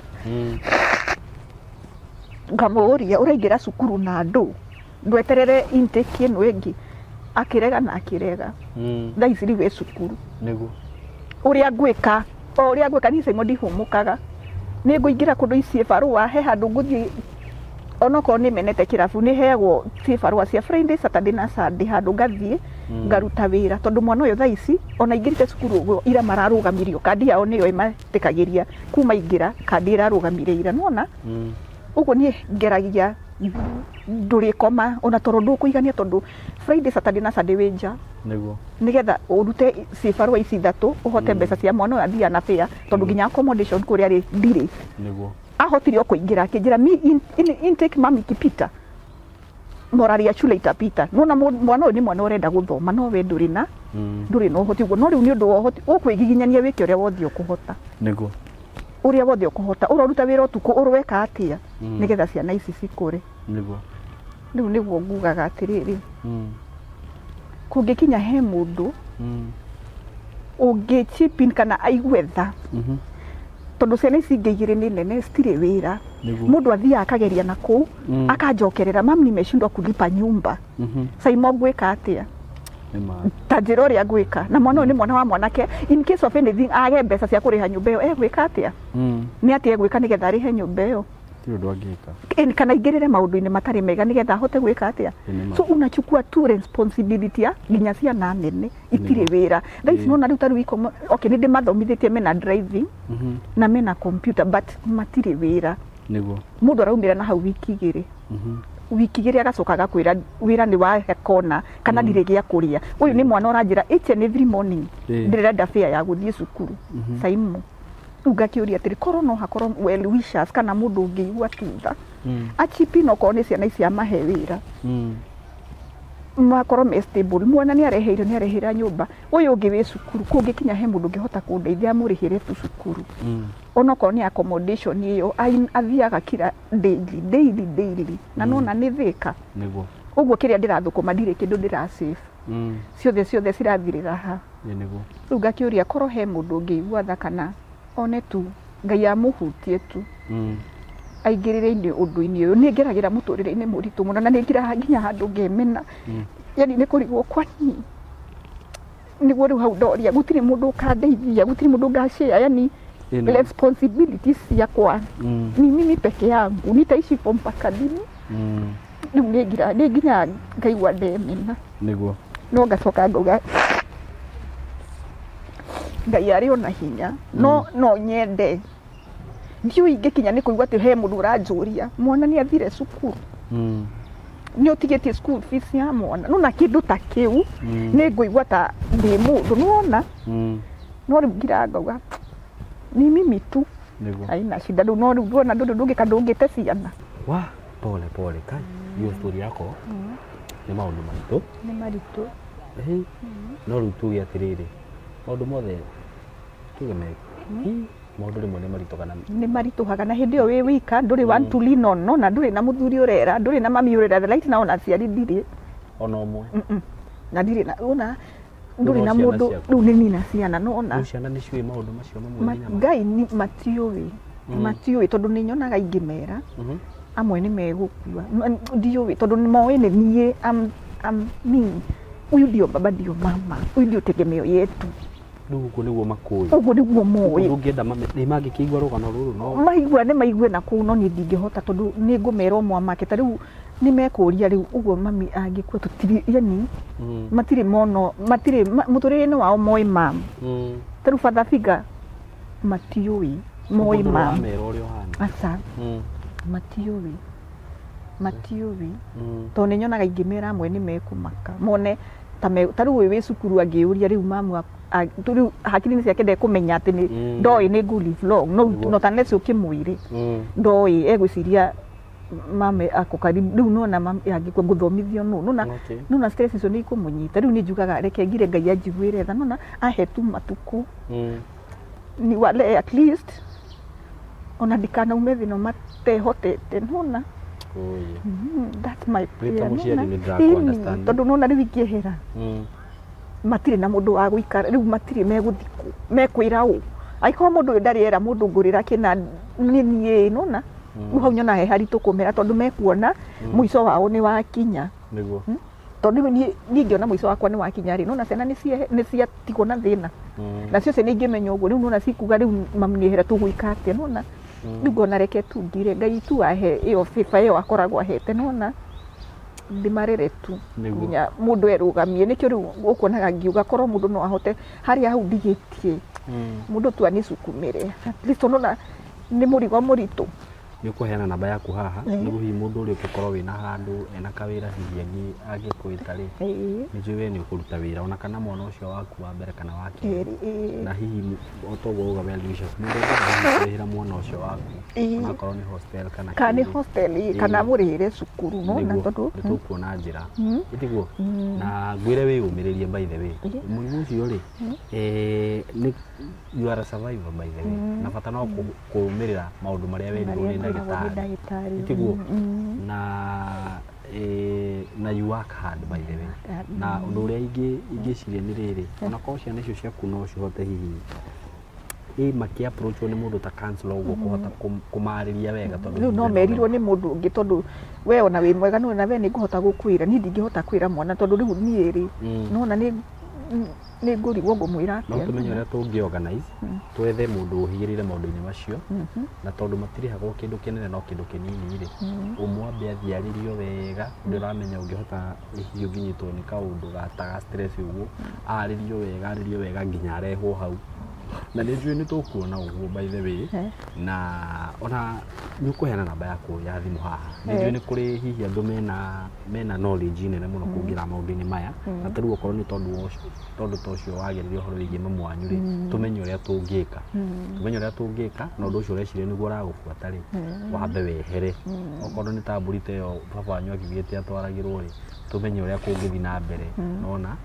Ngamũria ũraingĩra cukuru na andũ ndweterere intake ĩno ĩngĩ, akĩrega na akĩrega. Thaa ici rĩu e cukuru. Nĩguo. Ũrĩa ngwĩka, o ũrĩa ngwĩka niĩ Simon ndihũmũkaga, nĩ ngũingĩra kũndũ ici barũa, he handũ ngũthiĩ onokorwo nĩ menete kĩrabu, nĩ heagwo cibarũa cia Friday, Saturday na Sunday, handũ ngathiĩ ngaruta wĩra, tondũ mwana ũyũ thaa ici ona aingĩrĩte cukuru ũguo ira mararũgamirio, kandi yao nĩyo ĩmatĩkagĩria kuma aingĩra, kandi ĩrarũgamire ira, nĩwona? Ũguo niĩ ngeragia ndũrĩkoma ona toro ndũkũigania, tondũ Friday, Saturday na Sunday wĩ nja. Nĩguo. Nĩgetha ũrute cibarũa ici ithatũ ũhote mbeca cia mwana ũyũ athiaga na fare, tondũ nginya accommodation kũrĩa rĩ ndirĩ. Nĩguo. Ahotire o kũingĩra akĩnjĩra mi intake mami ikipita morari ya shule itapita. Nona mwana ũyũ nĩ mwana ũrenda gũthoma, no we ndũrĩ na ndũrĩ na ũhoti ũguo, no rĩu nĩ ũndũ wa ũhoti ũkwĩgiginyania wĩke ũrĩa wothe ũkũhota. Nĩguo. Ũrĩa wothe ũkũhota, ũroruta wĩra ũtukũ, ũrweka atĩa nĩgetha ciana ici cikũre. Nĩguo. Rĩu nĩguo ngugaga atĩrĩrĩ, kũngĩkinya he mũndũ ũngĩ chip in kana aigue tha, tondũ ciana ici ingĩ igĩrĩ nĩ nene citirĩ wĩra. Nĩguo. Mũndũ athiaga akageria na kũu, akanjokerera mami nimeshindwa kulipa nyumba, Saimo ngwĩka atĩa? Nĩma. Ta njĩra ũrĩa ngwĩka, na mwana ũyũ nĩ mwana wa mwanake, in case of anything age mbeca cia kũrĩha nyũmba ĩyo, egwĩka atĩa? Nĩ atĩa egwĩka nĩgetha arĩhe nyũmba ĩyo? Ti ũndũ angĩka. Kana aingĩrĩre maũndũ-inĩ matarĩ mega nĩgetha ahote gwĩka atĩa? Nĩma. So unachukua tu responsibility ya nginya ciana nene itirĩ wĩra thaa ici. Nona rĩu ta rĩu ikomo, okay, nĩ ndĩmathomithĩtie mena driving na mena computer, but matirĩ wĩra. Nĩguo. Mũndũ araumĩra na hau wiki igĩrĩ, wiki igĩrĩ agacoka agakwĩra wĩra nĩ wahe kona kana ndirĩ gĩa kũrĩa. Ũyũ nĩ mwana ũranjĩra each and every morning ndĩrenda fare ya gũthiĩ cukuru, Saimu. Rĩu ngakĩũria atĩrĩ, korwo no hakorwo well wishers kana mũndũ ũngĩigua tutha achipi, no korwo nĩ ciana ici amahe wĩra, makorwo me stable. Mwana nĩ areheire, nĩ arehera nyũmba, ũyũ ũngĩ wĩ cukuru, kũngĩkinya he mũndũ ũngĩhota kũndeithia amũrĩhĩre tu cukuru, onokorwo nĩ accommodation ĩyo athiaga kila daily daily daily, na nona nĩ thĩka. Nĩguo. Ũguo kĩrĩa ndĩrathũkũma ndirĩ kĩndũ ndĩra save, ciothe ciothe cirathirĩra ha. Ĩ nĩguo. Rĩu ngakĩũria korwo he mũndũ ũngĩigua tha kana one tu Ngai amũhutie tu aingĩrĩre-inĩ ũndũ-inĩ ũyũ. Nĩ ngeragĩra mũtũrĩre-inĩ mũritũ mũno, na nĩ ngiraga nginya handũ ngemena, yani nĩ kũrigwo kwani nĩguo rĩu hau ndoria gũtirĩ mũndũ ũkandeithia, gũtirĩ mũndũ ngashare, yani Ĩ nĩguo. responsibility ciakwa ni mimi peke yangu, nitaishi po mpaka lini? Rĩu nĩ ngira nĩ nginya ngaigua ndemena. Nĩguo. No ngacoka ngauga Ngai arĩ ona hinya, no no nyende ndiũĩ ingĩkinya nĩ kũigua atĩ he mũndũ ũranjũria mwana nĩ athire cukuru, nĩ ũtigĩtie school fees ya mwana, no na kĩndũ ta kĩu nĩ ngũigua ta ndĩ mũndũ, nĩwona? No rĩu ngira ngauga ni mimi tu. Nĩguo. Haina shida rĩu, no rĩu ndona ndũrĩ ndũngĩka ndũngĩte ciana. Wa pole pole kai, hiyo story yako nĩ maũndũ maritũ. Nĩ maritũ. Ĩhĩ. No rĩu tuge atĩrĩrĩ, maũndũ mothe tuge me maũndũ rĩmwe nĩ maritũ kana Nĩ maritũhaga, na hĩndĩ ĩyo wĩ wika, ndũrĩ one to lean on, no na ndũrĩ na mũthuri ũrera, ndũrĩ na mami ũrera, right now ona aciari ndirĩ. Ona ũmwe? Na ndirĩ na ona ndũrĩ no na ciana mũndũ. ciaku. Rĩu nĩ nina ciana nona. Rĩu ciana nĩ ciũĩ maũndũ macio mamwe nginya Ngai ni matiũĩ, matiũĩ, tondũ nĩ nyonaga ingĩmera amwe nĩ megũkua. Ndiũĩ tondũ nĩ moĩ nĩ niĩ am me, huyu ndio baba ndio mama, huyu ndio tegemeo yetu. Rĩu ũguo nĩguo makũĩ. Ũguo nĩguo moĩ. Ndũngĩenda nĩ mangĩkĩigua rũgano rũrũ no maigua nĩ maigue na kũu, no niĩ ndingĩhota tondũ nĩ ngũmera ũmwe make. Ta rĩu nĩ mekũria rĩu ũguo mami angĩkua tũtirĩ, yani matirĩ mono, matirĩ mũtũrĩre-inĩ wao moĩ mam. Ta rĩu father figure matiũĩ, moĩ Ũguo mam. ndũramera ũrĩa ũhana. Aca, matiũĩ, matiũĩ, tondũ nĩ nyonaga ingĩmera amwe nĩ mekũmaka mone ta ta rĩu ũyũ wĩ cukuru angĩũria rĩu mamu rĩu hakiri-inĩ ciake ndekũmenya atĩ nĩ ndoĩ nĩ ngũ live long no no ta unless ũkĩmwĩre ndoĩ egwĩciria mame ako karibu rĩu nona mami angĩkua ngũthomithio nũ nona. Nona stress icio nĩ ikũmũnyita. Rĩu niĩ njugaga reke ngire Ngai anjiguĩre tha, nona ahe tu matukũ ni wale at least ona ndikanaume thĩ no matehotete, nona. Oye. That's my Wĩ ta prayer, mũciari nona. nĩ ndĩrakũ understand. Tondũ nona rĩu ingĩehera matirĩ na mũndũ wa gũikara rĩu, matirĩ megũthiĩ kũ mekwĩra ũ angĩkorwo mũndũ ũyũ ndarĩ era mũndũ ngũrĩra kĩna nĩ niĩ, nona. Rĩu hau nyona he haritũ kũmera tondũ mekuona mũico wao nĩ wakinya. Nĩguo. Tondũ rĩu niĩ ingĩona mũico wakwa nĩ wakinya rĩ, nona ciana nĩ ciatigwo na thĩna nacio ciana ingĩmenya ũguo rĩu nona cikuga rĩu mami nĩehera tũgwĩka atĩa, nona. Rĩu ngona reke tu ngire Ngai tu ahe ĩyo favor ĩyo akoragwo ahete, nona ndĩmarere tu nginya mũndũ erũgamie. Nĩkĩo rĩu ũkuonaga ngiuga korwo mũndũ no ahote harĩa hau ndigĩtie mũndũ tu anicukumĩre at least, nona nĩ mũrigo mũritũ. Nĩ ũkũheana namba yaku haha nĩguo hihi mũndũ ũrĩa ũngĩkorwo wĩna handũ ena kawĩra hihi angĩkwĩta rĩ, nĩ njũĩ we nĩ ũkũruta wĩra ona kana mwana ũcio waku wa mbere kana wa kerĩ na hihi o toguo uga well wishes mũndũ ũngĩenda hihi kũrĩhĩra mwana ũcio waku onakorwo nĩ hostel kana kana nĩ kĩrĩ. Hostel kana mũrĩhĩre cukuru, nona Nĩguo, tondũ nĩ tũkuona njĩra ĩtiguo na ngwĩre wĩyũmĩrĩrie. By the way, mũrimũ ũcio rĩ, nĩ you are a survivor, by the way, na bata no kũrũmĩrĩra maũndũ marĩa werirwo nĩ marĩa twĩragwo nĩ ndagĩtarĩ. Ndagĩtarĩ. Ĩtiguo na you work hard, by the way. Na ũndũ ũrĩa ingĩciria nĩ rĩrĩ, onakorwo ciana icio ciaku no cihote hihi ĩ makĩ approachwo nĩ mũndũ ta counselor ũguo kũhota kũmarĩria wega tondũ Rĩu no hihi merirwo nĩ mũndũ ũngĩ tondũ we ona wĩ mwega nona we nĩ ngũhota gũkwĩra, niĩ ndingĩhota kwĩra mwana tondũ rĩu niĩ rĩ nona nĩ ngũrigwo ngũmwĩra No atĩa. tũmenye ũrĩa tũngĩ organize twethe mũndũ ũhĩgĩrĩire maũndũ-inĩ macio na tondũ matirĩhagwo kĩndũ kĩnene no kĩndũ kĩnini rĩ, ũmwambe athiĩ arĩrio wega ũrĩa ũramenya ũngĩhota hihi ũngĩnyitwo nĩ kaũndũ ta ga stress ũguo, arĩrio wega, arĩrio wega nginya arehwo hau na nĩ njũĩ nĩ tũkuona ũguo, by the way. Na ona nĩ ũkũheana namba yaku ya thimũ haha, nĩ njũĩ nĩ kũrĩ hihi andũ mena knowledge nene mũno kũngĩra maũndũ-inĩ maya na ta rĩu okorwo nĩ tondũ wa tondũ ta ũcio wagĩrĩire ũhoro wĩgiĩ mamu wanyu rĩ, tũmenye ũrĩa tũngĩka, tũmenye ũrĩa tũngĩka na ũndũ ũcio ũreciria nĩguo ũragũbuata rĩ, wambe wehere. Okorwo nĩ ta mbũri ta ĩyo baba wanyu akiugĩte atwaragĩrwo rĩ, tũmenye ũrĩa kũngĩthiĩ na mbere nona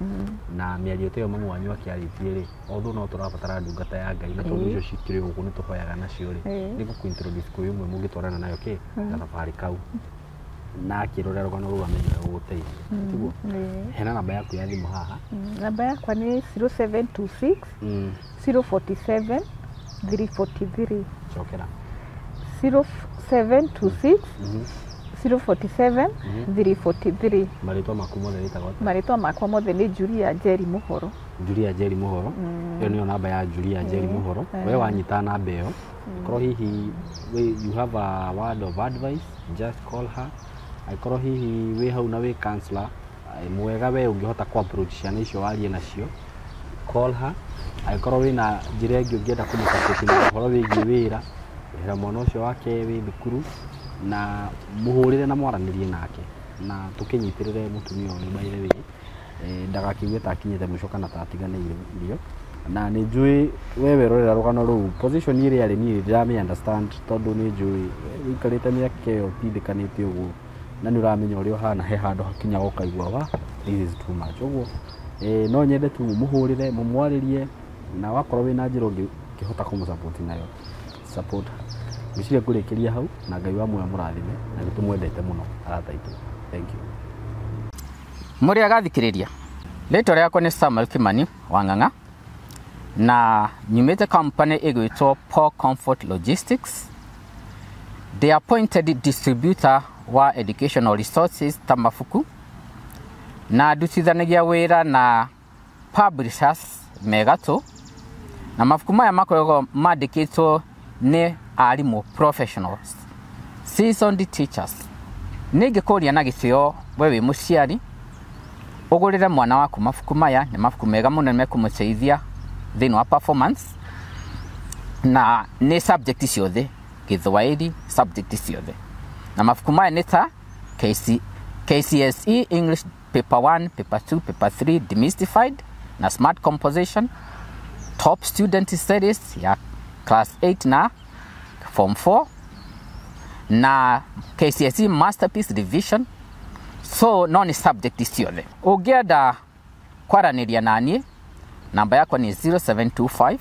na mĩario ta ĩyo mamu wanyu akĩarĩtie rĩ, although no tũrabatara ndungata ya Ngai na tondũ icio cikĩrĩ gũkũ nĩ tũhoyaga nacio rĩ, nĩ ngũkũ-introduce kwĩ ũmwe mũngĩtwarana nayo kĩ gathabarĩ kau na akĩrora rũgano rũu amenye ũrĩa gũgũteithia, tiguo? Hena namba yaku ya thimũ haha. Namba yakwa nĩ 0726 047 343. Cokera. 0726 047 343. Marĩtwa maku mothe wĩtagwo atĩa? Marĩtwa makwa mothe nĩ Julia Njeri Mũhoro. Julia Njeri Mũhoro. Ĩyo nĩyo namba ya Julia Njeri Mũhoro. We wanyita namba ĩyo, korwo hihi you have a word of advice, just call her. Angĩkorwo hihi wĩ hau na wĩ counselor mwega we ũngĩhota kũ approach ciana icio warie nacio, call her. Angĩkorwo wĩna njĩra ĩngĩ ũngĩenda kũmũsupport na ũhoro wĩgiĩ wĩra, rĩhĩra mwana ũcio wake wĩ thukuru na mũhũrĩre na mwaranĩrie nake na tũkĩnyitĩrĩre mũtumia ũyũ, by the way, ndagakiuge ta akinyĩte mũico kana ta atiganĩirio. Na nĩ njũĩ we werorera rũgano rũu position ĩrĩa arĩ, niĩ ndĩramĩ understand tondũ nĩ njũĩ ũikarĩte mĩaka ĩyo ũtindĩkanĩte ũguo na nĩ ũramenya ũrĩa ũhana he handũ hakinyaga ũkaigua wa this is too much ũguo. No nyende tu mũhũrĩre mũmwarĩrie na wakorwo wĩna njĩra ũngĩhota kũmũsupport nayo, support her. Ngwĩciria ngũrĩkĩria hau na Ngai wa muoyo mũrathime na nĩ tũmwendete mũno arata aitũ. Thank you. Mũrĩ agathikĩrĩria, rĩtwa rĩakwa nĩ Samuel Kimani Wang'ang'a na nyumĩte company ĩgwĩtwo Paul Comfort Logistics. The appointed distributor wa educational resources ta mabuku na ndutithanagia wĩra na publishers megatũ. Na mabuku maya makoragwo mandĩkĩtwo nĩ arimũ professionals, seasoned teachers. Nĩ ingĩkũria na gĩtĩo we wĩ mũciari ũgũrĩre mwana waku mabuku maya. Nĩ mabuku mega mũno, nĩ mekũmũteithia thĩinĩ wa performance, na nĩ subject ciothe, Gĩthwaĩri, subject ciothe. Na mabuku maya nĩ ta KCSE English Paper 1, Paper 2, Paper 3 Demystified na Smart Composition, Top Student Series ya class 8 na form 4, na KCSE Masterpiece Revision. So no nĩ subject ciothe. Ũngĩenda kwaranĩria naniĩ, namba yakwa nĩ 0725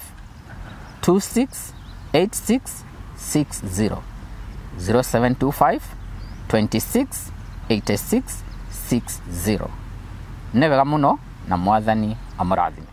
268660, 0725 26 86 60. Nĩ wega mũno na Mwathani amũrathime.